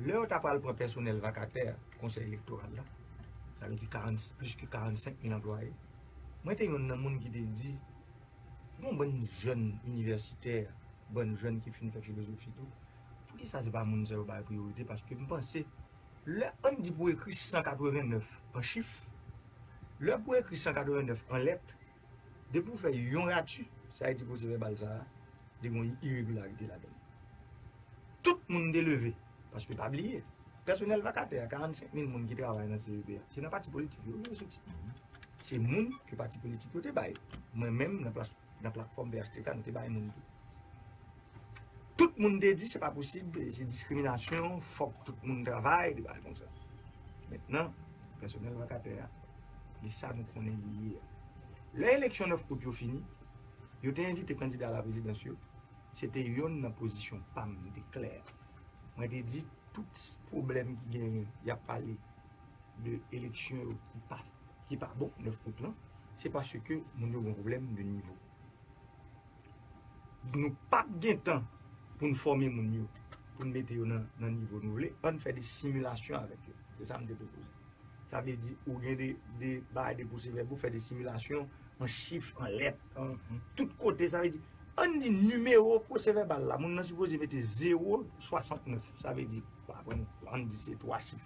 Lè yo ta pral pran pèsonèl vakatè konsèy elektoral la, sa vle di karant, plis ke karannsenk mil anplwaye, mwen te yonn nan moun ki te di, gen yon bann jèn inivèsitè, bann jèn ki fin fè filozofi tou, poukisa se pa moun sa yo bay priyorite? Paske m panse, lè ann di pou ekri san katrevennèf an chif, lè pou ekri san katrevennèf an lèt, depi w fè yon rati, sa vle di pwosè vèbal sa a, li gen yon iregilarite ladan l. Tout moun te leve, paske pa bliye, pèsonèl vakatè a, karannsenk mil moun ki travay nan C E P a, se nan pati politik yo, yo soti. Se moun ke pati politik yo te bay. Mwen menm, nan plas, nan platfòm P H T K, nou te bay moun tou. Tout moun te di se pa posib, se diskriminasyon, fòk tout moun travay, de bagay konsa. Mentnan, pèsonèl vakatè a, li sa nou konnen li ye a. Lè eleksyon nèf out yo fini, yo te envite kandida a la prezidans yo, se te yonn nan pozisyon pa m, m te klè. Mwen te di tout pwoblèm ki genyen, y ap pale de eleksyon yo ki pa, ki pa bon nèf out lan, se paske moun yo gen pwoblèm de nivo. Nou p ap gen tan pou n fòme moun yo, pou n mete yo nan, nan nivo nou vle, ann fè de similasyon avèk yo. Se sa m te pwopoze. Sa vle di, ou gen de, de bagay de pwosè vèbo, fè de similasyon an chif, an lèt, an tout kote. Sa vle di, ann di nimewo pwosè vèbal la, moun nan sipoze mete zewo swasantnèf. Sa vle di, apre nou, ann di se twa chif.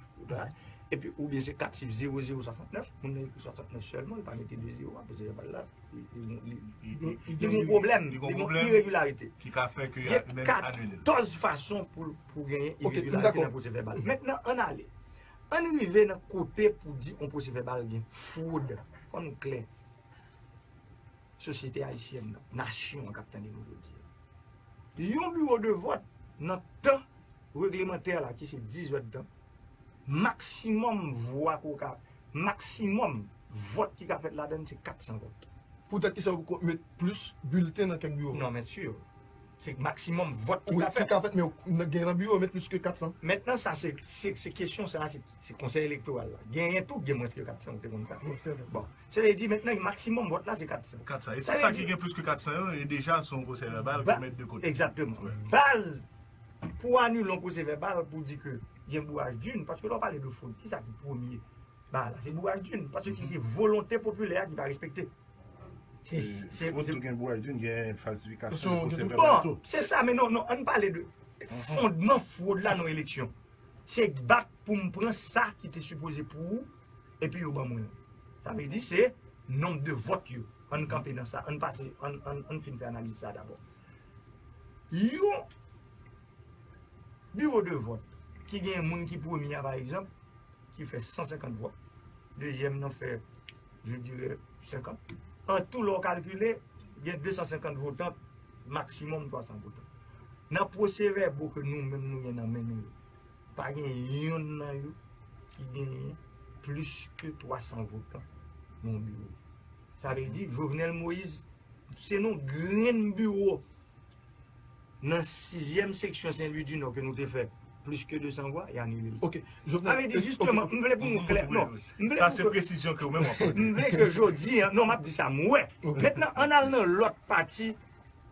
Epi, oubyen se kat chif, zewo zewo swasantnèf, moun nan ekri swasantnèf sèlman, li pa mete de zewo a, pwosè vèbal la, li, li, li, li, li gen yon pwoblèm, li gen yon iregilarite. Ki ka fè ke y a menm anile l. Gen katòz fason pou, pou genyen iregilarite nan pwosè vèbal. Mentnan, ann ale. Ann rive nan kote pou di yon pwosè vèbal gen fwod. Fò nou klè. Sosyete ayisyèn nan, nasyon an k ap tande nou jodi a. Yon biwo de vòt nan tan Reglemantè la ki se diz èdtan, maksimòm vwa ke w ka, maksimòm vòt ki ka fèt ladan l se kat san vòt. Poutèt ki sa ou met plis bilten nan kèk biwo? Non, men si. Se maksimòm vòt ki ka fèt. Ki ka fèt, men gen nan biwo met plis ke kat san. Mentnan sa se se se kesyon sa se se konsèy elektoral la. Genyen tou gen mwens ke kat san ou te konn sa. Bon, se vle di mentnan maksimòm vòt la se kat san. Kat san. E tout sa ki gen plis ke kat san yo, e deja se yon pwosè vèbal ki met de kote. Egzakteman. Baz pou anile yon pwosè vèbal pou di ke gen bouraj din, paske lè w pale de fwod, kisa ki premye bagay la? Se bouraj din, paske se volonte popilè a ki pa respekte. Se, se, se, gen bouraj din, gen falsifikasyon de pwosè vèbal tou. Se sa, men non, non, ann pale de fondman fwod la nan eleksyon. Se bat pou m pran sa ki te sipoze pou ou, epi yo ban mwen l. Sa vle di se nonb de vòt yo. Ann kanpe nan sa, ann pase, ann, ann, ann fin fè analiz sa dabò. Yon biwo de vòt ki gen moun ki premye a, pa egzanp, ki fè san senkant vòt. Dezyèm nan fè, je dirais, senkant. An tou, lè w kalkile, gen de san senkant votan, maksimòm twa san votan. Nan pwosevèbo ke nou menm nou gen nan men nou yo, pa gen yonn nan yo ki genyen plis ke twa san votan nan yon biwo. Sa vle di, Jovenel Moïse, se nan yon grenn biwo nan sizyèm seksyon Sen Lwi di Nò ke nou te fè plis ke de san vwa, y anile l. Ok. Jovenel, sa vle di, jisteman, m vle pou nou klè. Non, m vle pou ke. Sa se presizyon ke ou menm w ap pote. M vle ke jodi a, non, m ap di sa m wè. Mentnan, ann al nan lòt pati,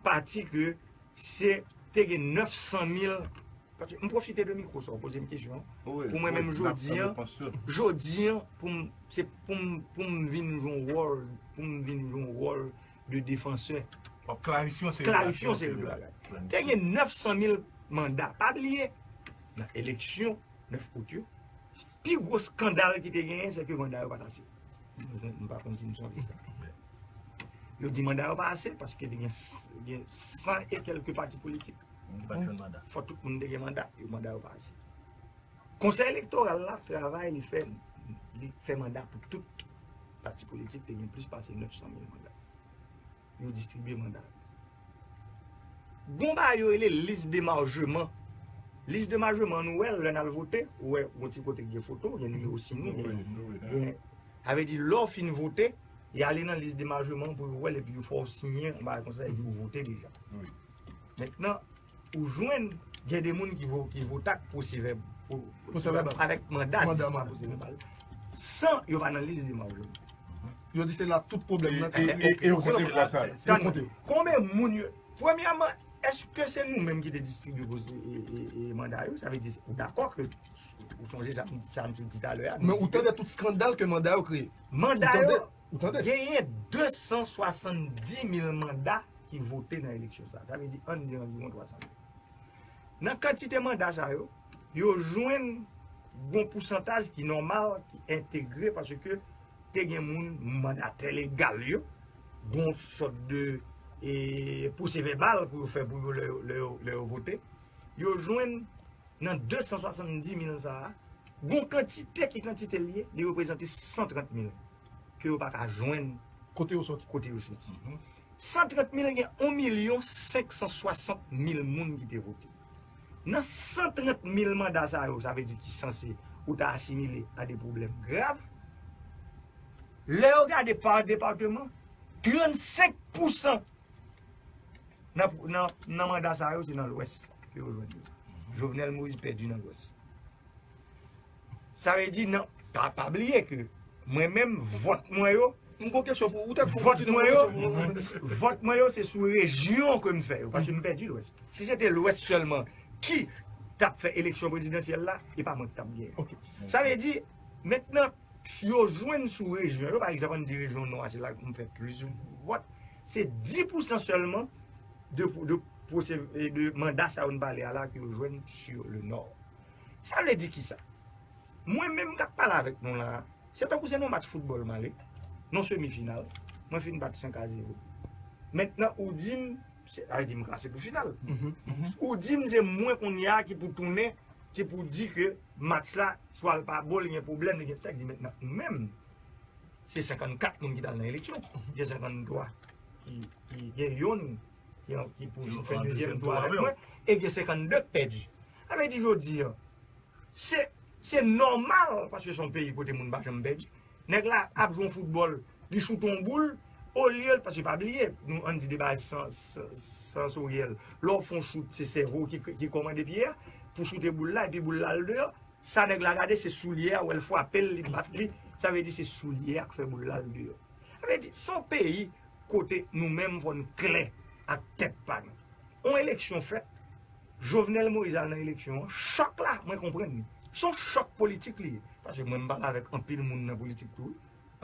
pati ke se te gen nèf san mil. Paske m pwofite de mikwo sa w poze m kesyon an. Pou mwen menm jodi a, jodi a, pou m, se pou m, pou m vin jwe yon wòl, pou m vin jwe yon wòl de defansè. W ap klarifye yon seri de bagay. Te gen nèf san mil manda. Pa bliye, nan eleksyon nèf out yo, pi gwo eskandal ki te genyen, se ke manda yo pa t ase. M pa konn si nou sonje sa. Yo di manda yo pa ase paske te gen, gen san e kèlke pati politik. Fò tout moun te gen manda, yo manda yo pa ase. Konsèy elektoral la, travay li fè, li fè manda pou tout pati politik, te gen plis pase nèf san mil manda. Yo distribye manda yo. Gon bagay yo rele lis de majeman. Lis de majeman nou wè l lè n al vote, ou wè gon ti kote ki gen foto, gen nimewo siy nou, gen, gen, sa vle di lè w fin vote, y ale nan lis de majeman pou yo wè l epi yo fè w siyen yon bagay konsa, epi ou vote deja. Mentnan, ou jwenn gen de moun ki vo, ki vote ak pwosevèb, pwosevèb avèk manda, pwosevèb, san yo pa nan lis de majeman. Yo di se la tout pwoblèm nan. E, e, e yo konte vwa sa. Yo konte. Konbyen moun yo? Premyèman, èske se nou menm ki te distribye manda yo? Sa vle di, ou dakò ke, ou sonje sa m di talè a. Men ou tande tout eskandal ke manda yo kreye? Manda yo, genyen de san swasanndis mil manda ki vote nan eleksyon sa. Sa vle di, ann di anviwon twa san mil. Nan kantite manda sa yo, yo jwenn gon pousantaj ki nòmal, ki entegre, paske te gen moun, mandatè legal yo, gon sòt de e, pwosevèbal pou yo fè pou yo lè, lè, lè yo vote. Yo jwenn nan de san swasanndis mil sa a, gon kantite ki kantite l ye, li reprezante san trant mil ke yo pa ka jwenn kote yo soti. Kote yo soti. San trant mil gen yon milyon senk san swasant mil moun ki te vote. Nan san trant mil manda sa yo, sa vle di ki sanse ou ta asimile a de pwoblèm grav. Lè yo gade pa depatman, trannsenk pousan nan, nan, nan manda sa yo, se nan Lwès ke yo jwenn yo. Jovenel Moïse pèdi nan Lwès. Sa vle di, nan, pa, pa bliye ke mwen menm, vòt mwen yo, m gon kesyon pou ou, ou tèt fò, vòt mwen yo, vòt mwen yo, se sou rejyon ke m fè yo, paske m pèdi Lwès. Si se te Lwès sèlman ki t ap fè eleksyon prezidansyèl la, e pa mwen ki t ap genyen. Sa vle di, mentnan, yo jwenn sou rejyon yo, pa egzanp, ann di rejyon Nò a, se la m fè plis vòt, se dis pousan sèlman de, de, de manda sa yo n pale a la ke yo jwenn sur le Nord. Sa vle di kisa? Mwen menm k ap pale avèk nou la a, se tankou se nan match foutbòl m ale, nan semi final, mwen fin bat senk a zewo. Mentnan, ou di m, se, a di m klase pou final. Ou di m se mwen kounye a ki pou tounen, ki pou di ke match la, swa l pa bon, li gen pwoblèm, li gen sa, ki di mentnan, ou menm, se senkannkat moun ki t al nan eleksyon. Gen senkanntwa ki, ki gen youn ki, ki pou vin fè dezyèm tou avèk mwen. E gen senkannde k pèdi. Sa vle di jodi a, se, se nòmal, paske se yon peyi kote moun pa janm pèdi. Nèg la ap jwe yon foutbòl, li choute yon boul, olye, paske pa bliye, nou ann di de bagay san, san, sansoryèl. Lè w fè yon choute, se sèvo ki, ki kòmande pye a pou choute boul la, epi boul la al deyò. Sa nèg la gade, se soulye a, wè l frape l, li bat li. Sa vle di se soulye a k fè boul la al deyò. Sa vle di, se yon peyi kote nou menm fò n klè ak tèt pa nou. Yon eleksyon fèt, Jovenel Moïse al nan eleksyon an, chòk la, mwen konprann li. Se yon chòk politik li ye. Paske mwen, m pale avèk anpil moun nan politik tou, wi.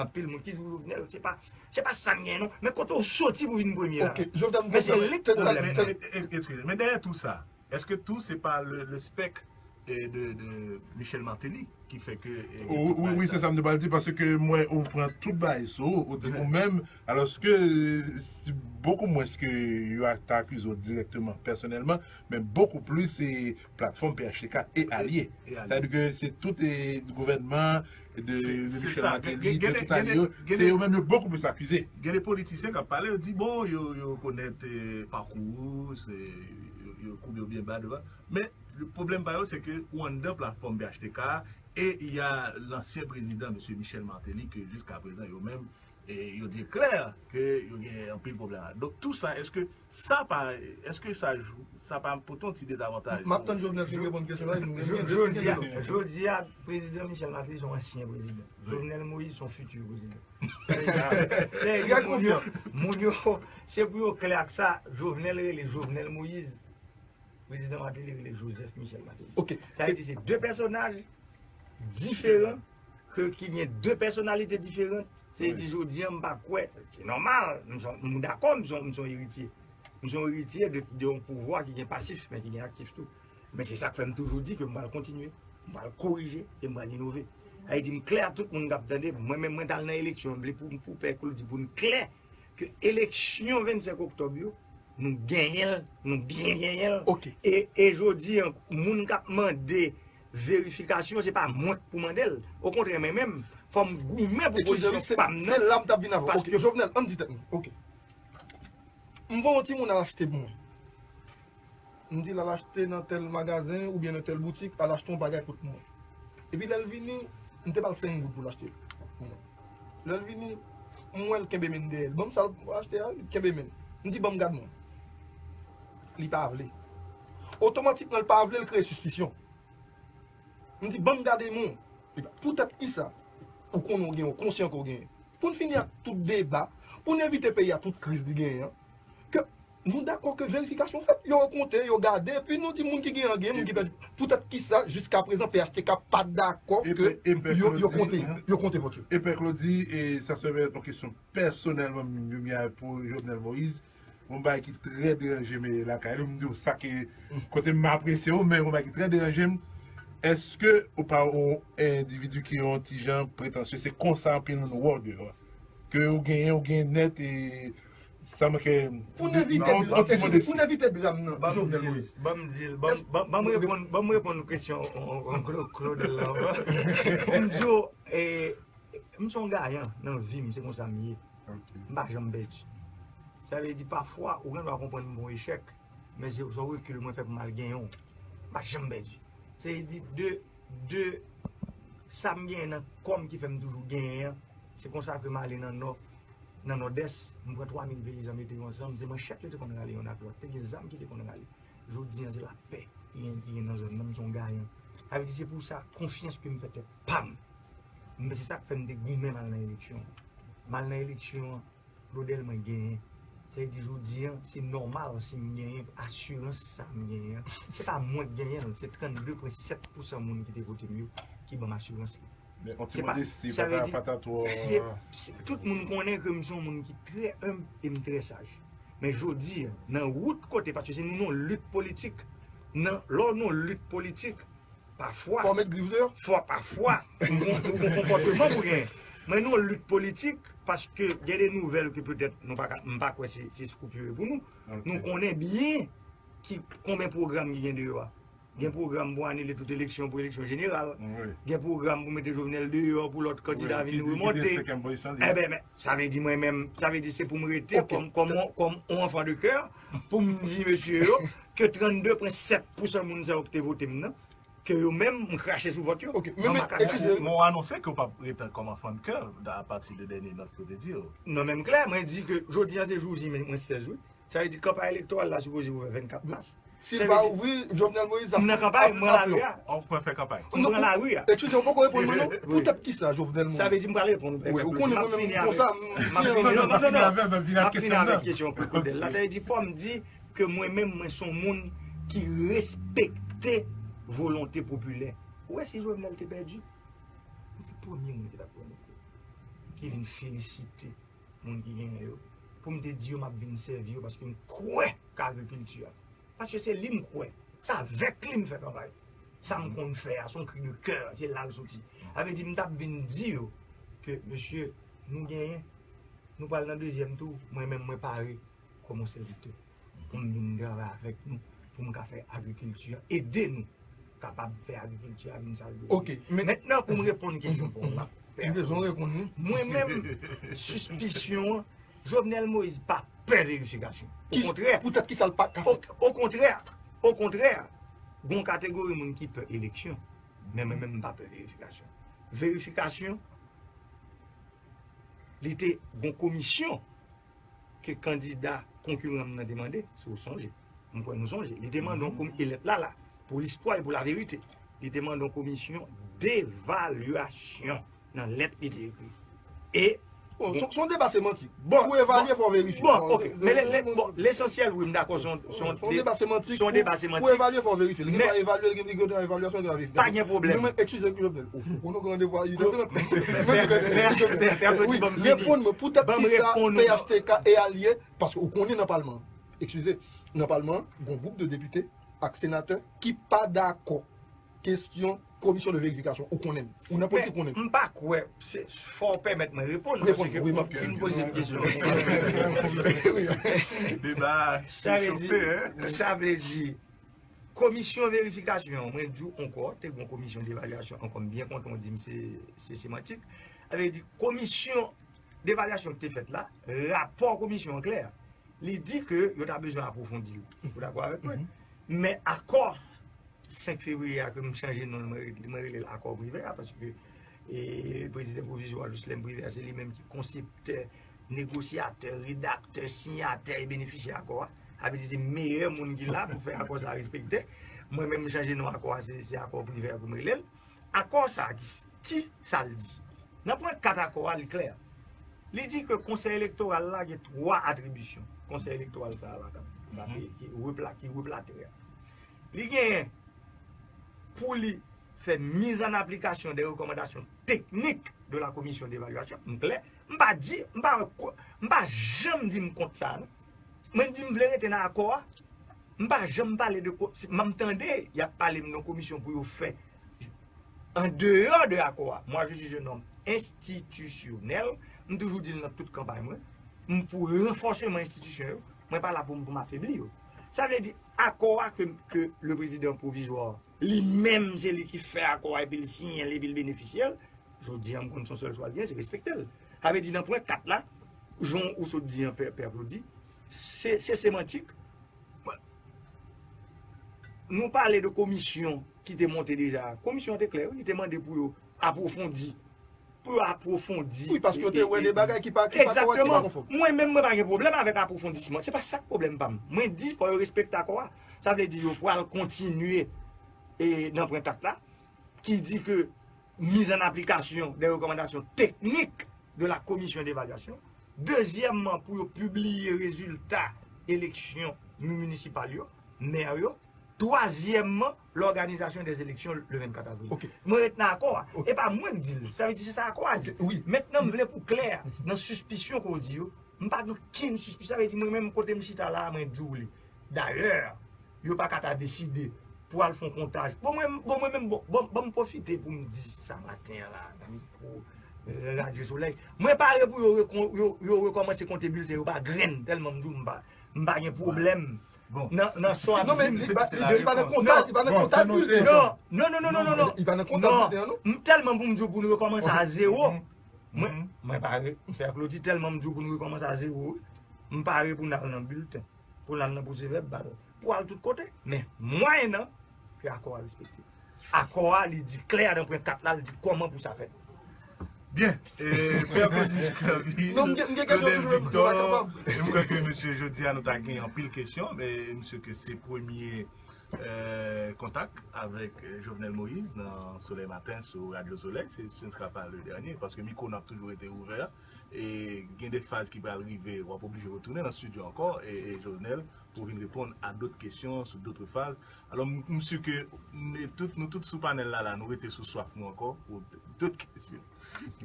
Anpil moun ki di Jovenel, se pa, se pa sa n gen non. Men kote w soti pou vin premye la? Ok, Jovenel, men se li k pwoblèm nan. Men dèyè tou sa, èske tou se pa le, le spèk, eh, de, de Michel Martelly ki fè ke, eh, gen tout bagay sa? Wi, wi, se sa m te pral di, paske m wè ou pran tout bagay sou ou, ou di ou menm, alòske, eh, bokou mwens ke yo ta akize w dirèkteman, pèsonèlman, men bokou plis se platfòm P H T K e alye. E alye. Sa vle di ke se tout, eh, gouvènman de, de Michel Martelly, de tout alye yo, se yo menm yo bokou plis akize. Gen de politisyen k ap pale, yo di, bon, yo, yo konèt, eh, pakou ou, se, yo, yo koube yo byen ba devan. Men, pwoblèm pa yo, se ke ou anndan platfòm P H T K a, e y a lansyen prezidan, mesye Michel Martelly, ke jiskaprezan, yo menm, e yo di klè ke yo gen anpil pwoblèm la. Donk, tou sa, èske sa pa, èske sa jou, sa pa pote yon ti dezavantaj? M ap tann Jovenel fin reponn kesyon la, epi nou gen, gen, gen, gen lòt. Jodi a, jodi a, prezidan Michel Martelly se yon ansyen prezidan. Jovenel Moïse se yon fiti prezidan. Sa vle di, sa vle di moun yo, moun yo, se pou yo klè ak sa, Jovenel rele Jovenel Moïse. Prezidan Martelly rele Joseph Michel Martelly. Ok. Sa vle di se de pèsonaj diferan, ke, ki gen de pèsonalite diferan. Se di jodi a, m pa kwè, se nòmal, m se, m dakò, m se, m se yon eritye. M se yon eritye de, de yon pouvwa ki gen pasif, men ki gen aktif tou. Men se sa k fè m toujou di ke m pral kontinye, m pral korije e m pral inove. Sa vle di m klè ak tout moun k ap tande, mwen menm mwen t al nan eleksyon, m vle pou, pou pè Claude di pou n klè ke eleksyon vennsenk oktòb yo, nou genyen l, nou byen genyen l. Ok. E, e jodi a, moun k ap mande verifikasyon, se pa mwen k pou mande l. Okontrè, mwen menm, fò m goumen pou pozisyon pa m nan. Se la m t ap vin avè w. Ok, Jovenel, ann di tèt nou. Ok. M voye yon timoun al achte pou mwen. M di l al achte nan tèl magazen oubyen nan tèl boutik, al achte yon bagay pou mwen. Epi lè l vini, m te ba l senk goud pou l achte l pou mwen. Lè l vini, m wè l kenbe men dèyè l. Ban m sa l achte a, li kenbe men. M di, ban m gad mwen. Li pa vle. Otomatikman, l pa vle, l kreye sispisyon. M di, ban m gade mwen. Poutèt kisa? Ou konnen w gen, ou konsyan ke w gen. Pou n fini ak tout deba, pou n evite peyi a tout kriz li genyen an, ke nou dakò ke verifikasyon fèt, yo konte, yo gade, epi nou di moun ki genyen an genyen, moun ki pèdi. Poutèt kisa, jiskaprezan, P H T K pa dakò ke yo, yo konte, yo konte vòt yo? E pè Claudy, e sa se yon kesyon pèsonèlman m gen pou Jovenel Moïse. Yon bagay ki trè deranje m lakay li, m di w sa ke kote m apresye w, men yon bagay ki trè deranje m. Èske ou pa yon endividi ki yon ti jan pretansye? Se konsa anpil moun wè w deyò. Ke ou genyen, ou genyen nèt, e sa manke. Pou n evite, pou n evite dram nan, Jovenel Moïse. Ban m di l, ban m, ban m reponn, ban m reponn kesyon Claudel la. Pou m di w, e, M se yon gayan nan vi m, se konsa m ye. M pa janm pèdi. Sa vle di, pafwa, ou gen dwa konprann m gon echèk, men se sou rekil mwen fè pou m al genyen w. M pa janm pèdi. Se di, de, de sa m genyen nan kò m ki fè m toujou genyen an, se konsa ke m ale nan nò, nan nòdès, m pran twa mil peyizan mete yo ansanm, se manchèt yo te konn rale youn ak lòt, te gen zam ki te konn rale. Jodi an, se lapè ki gen, ki gen nan zòn nan, m se yon gayan. Sa vle di, se pou sa, konfyans ke m fè tèt pa m. Men se sa k fè m te goumen m al nan eleksyon an. M al nan eleksyon an, Claudel mwen genyen. Sa vle di, jodi an, se nòmal si m genyen asirans sa m genyen an. Se pa mwen k genyen l, se trannde pwen sèt pousan moun ki te vote m yo ki ban m asirans lan. Men on ti modesti, pa ta, pa ta twò. Se, se, tout moun konnen ke m se yon moun ki trè enb e m trè saj. Men jodi a, nan wout kote, paske se nou nan lit politik, nan, lè w nan lit politik, pafwa, fò w met grif deyò? Fò, pafwa, ou gon, ou gon konpòteman pou genyen. Men nan lit politik, paske gen de nouvèl ke petèt nou pa ka, m pa kwè se, se scoop yo ye pou nou. Ok. Nou konnen byen ki, konbyen pwogram ki gen deyò a. Gen pwogram pou anile tout eleksyon, pou eleksyon jeneral. Gen pwogram pou mete Jovenel deyò, pou lòt kandida vin remonte. Enben, men, sa vle di mwen menm, sa vle di se pou m rete kòm, kòm, kòm yon enfant de cœur, pou m di mesye yo ke trannde pwen sèt pousan moun sa yo ki te vote m nan, ke yo menm, m krache sou vòt yo. Ok, men, men, eskize. Men w anonse ke w p ap rete kòm enfant de cœur apati de dènye nòt ke w te di yo. Non, men m klè, mwen di ke jodi a se jou mwen sèz, wi. Sa vle di kanpay elektoral la sipoze ouvè vennkat mas. Si l pa ouvri, Jovenel Moïse ap... M nan kanpay, m pran lari a. Ou pran fè kanpay. M pran lari a. Eskize, ou poko reponn mwen non. Poutèt kisa Jovenel Moïse? Sa vle di m pral reponn ou. Wi, ou konnen mwen menm konsa, m... M ap fini, non, non, non, non. M ap fini avèk kesyon Claudel la. Sa vle di fò m di ke mwen menm, mwen se yon moun ki respekte volonte popilè. Ou wè si Jovenel te pèdi, se premye moun ki t ap pran mikwo, ki vin felisite moun ki genyen yo, pou m te di yo m ap vin sèvi yo paske m kwè k agrikilti a. Paske se li m kwè. Se avèk li m fè kanpay. Sa m konn fè a, se yon kri de kè, se la l soti. Sa vle di m t ap vin di yo ke, mesye, nou genyen, nou pral nan dezyèm tou, mwen menm mwen pare kòm yon sèvitè pou m vin travay avèk nou, pou m ka fè agrikilti a, ede nou kapab fè agrikilti a vin sa l dwe ye. Ok, men... Mentnan, pou m reponn kesyon pa w la, m bezwen reponn, wi. Mwen menm, sispisyon an, Jovenel Moïse pa pè verifikasyon. Okontrè. Poutèt kisa l pa ka fè? Okontrè, okontrè, gon kategori moun ki pè eleksyon, men mwen menm m pa pè verifikasyon. Verifikasyon, li te gon komisyon ke kandida konkiran m nan te mande, si w sonje. M kwè nou sonje. Li te mande yon komi-, e lèt la la, pou listwa e pou laverite. Li te mande yon komisyon devalyasyon nan lèt li te ekri. E... Bon, se, se yon deba semantik. Bon, pou evalye, fò verifye. Bon, ok. Men le, le, bon, lesansyèl, wi, m dakò, se yon, se yon deba semantik. Se yon deba semantik. Pou evalye, fò verifye. Li gen dwa evalye, li gen dwa evalyasyon, li gen dwa verifikasyon. Pa gen pwoblèm. Men, men, eskize, Claudel. Ou, ou konnen w gen randevou a uit è trant. Pè Claudy, ban m fini. Reponn mwen, poutèt kisa P H T K e alye, paske ou konnen nan palman an, eskize, nan palman an, gon gwoup de depite ak senatè ki pa dakò kesyon komisyon de verifikasyon. Ou konnen m. Ou nan politik, konnen m. M pa kwè, se, fò w pèmèt mwen reponn, paske ou fin poze m kesyon. Deba chofe, hein? Sa vle di, komisyon verifikasyon, mwen di w ankò, te gon komisyon devalyasyon, ankò m byen kontan w di m se, se semantik. Sa vle di, komisyon devalyasyon ki te fèt la, rapò komisyon an klè. Li di ke yo ta bezwen apwofondi l. Ou dakò avèk mwen? Men akò senk fevriye a ke m chanje non l, mwen re-, mwen rele l akò Privè a, paske, e, prezidan pwovizwa Jocelerme Privert, se li menm ki konseptè, negosyatè, redaktè, siyatè e benefisyè akò a. Sa vle di se meyè moun ki la pou fè akò sa a respekte. Mwen menm, m chanje non akò a, se, se akò Privè pou m rele l. Akò sa a, ki, ki sa l di? Nan pwen kat akò a, li klè. Li di ke Konsèy Elektoral la gen twa atribisyon. Konsèy Elektoral sa a la, ki, ki, ki repla-, ki replatè a. Li genyen pou li fè mise en application des recommandations techniques de la commission d'évaluation. M klè, m pa di, m pa, m pa janm di m kont sa, non. Mwen di m vle rete nan akò a. M pa janm pale de ko-, si, m tande y ap pale m nan komisyon pou yo fè an deyò de akò a. Moi, je suis un homme institutionnel. M toujou di l nan tout kanpay mwen. M pou ranfòseman enstitisyon yo. Mwen pa la pou, pou m afebli yo. Sa vle di, akò a ke, ke le prezidan pwovizwa, li menm, se li ki fè akò a, epi l siyen l, epi l benefisye l. Jodi a, m konn se yon sèl chwa l gen, se respekte l. Sa vle di, nan pwen kat la, jan ou sot di an, Pè, Pè Claudy, se, se semantik. Nou pale de komisyon ki te monte deja. Komisyon an te klè, wi, li te mande pou yo apwofondi. Pou yo apwofondi. Wi, paske yo te wè de bagay ki pa, ki pa kòrèk, ki pa konfòm. Egzakteman. Mwen menm, mwen pa gen pwoblèm avèk apwofondisman. Se pa sa k pwoblèm pa m. Mwen di, fò yo respekte akò a. Sa vle di, yo pral kontinye, e, nan pwen kat la, ki di ke mise en application des recommandations techniques de la commission d'évaluation. Dezyèmman, pou yo pibliye rezilta eleksyon minisipal yo, mè yo. Twazyèmman, l'organisation des élections le vennkat avril. Ok. Mwen ret nan akò a. Ok. E pa mwen k di l. Sa vle di se sa akò a di. Ok, wi. Mentnan, m vle pou klè, nan sispisyon ke w di yo, m pa gen okenn sispisyon. Sa vle di mwen menm kote m chita la a, mwen di w li. Dayè, yo pa ka ta deside pou al fè yon kontaj. Bon, mwen, bon, mwen menm, bon, bon, bon, m pwofite pou m di sa maten an la, nan mikwo, e, Radyo Solèy. Mwen pare pou yo rekon-, yo, yo rekòmanse konte bilten yo pa grenn, tèlman m di w m pa, m pa gen pwoblèm. Nan nan swa non men li pa nan kontak, li pa nan kontak. Non non non non non non. M tèlman pou m di w pou nou rekòmanse a zewo. Mwen mwen pa re Pè Claudy, tèlman m di w pou nou rekòmanse a zewo wi. M pare pou n al nan bilten, pou n al nan pwosevèb bal, pou al tout kote. Men mwayen an ke akò a respekte. Akò a li di klè nan pwen kat la, li di kòman pou sa fèt. Byen, Pè Claudy Jacoby, Claudel Victor, e m kwè ke mesye jodi a nou ta gen anpil kesyon, men m si ke se premye kontak avèk Jovenel Moïse nan Solèy Maten sou Radyo Solèy, se ce ne sera pas le dernier, paske mikwo n ap toujou rete ouvè, e gen de faz ki pral rive, w ap oblije retounen nan estidyo ankò, e Jovenel, pou vin reponn a dòt kesyon sou dòt faz. Alò, m si ke nou tout sou panèl la, la, nou rete sou swaf nou ankò pou dòt kesyon.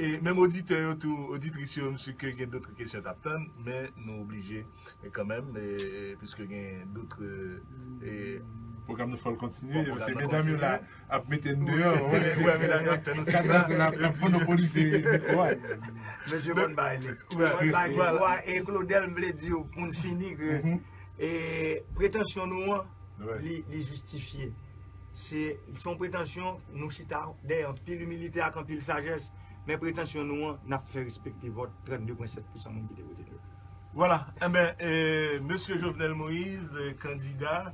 E menm oditè yo tou, oditris yo, m si ke gen dòt kesyon t ap tann, men nou oblije kanmenm, piske gen dòt. Pwogram nou fò l kontinye, paske medam yo la ap mete n deyò. Wè, medam yo ap fè nou sik la. Ap monopolize mikwo a. Mesye, bon bay li. Bon bay mikwo a. E Claudel, m vle di w, pou n fini, ke e pretansyon nou an, li li jistifye. Se se yon pretansyon, nou chita dèyè anpil imilite ak anpil sajès, men pretansyon nou an, n ap fè respekte vòt trannde pwen sèt pousan moun ki te vote l yo. Vwala, enben, mesye Jovenel Moïse, kandida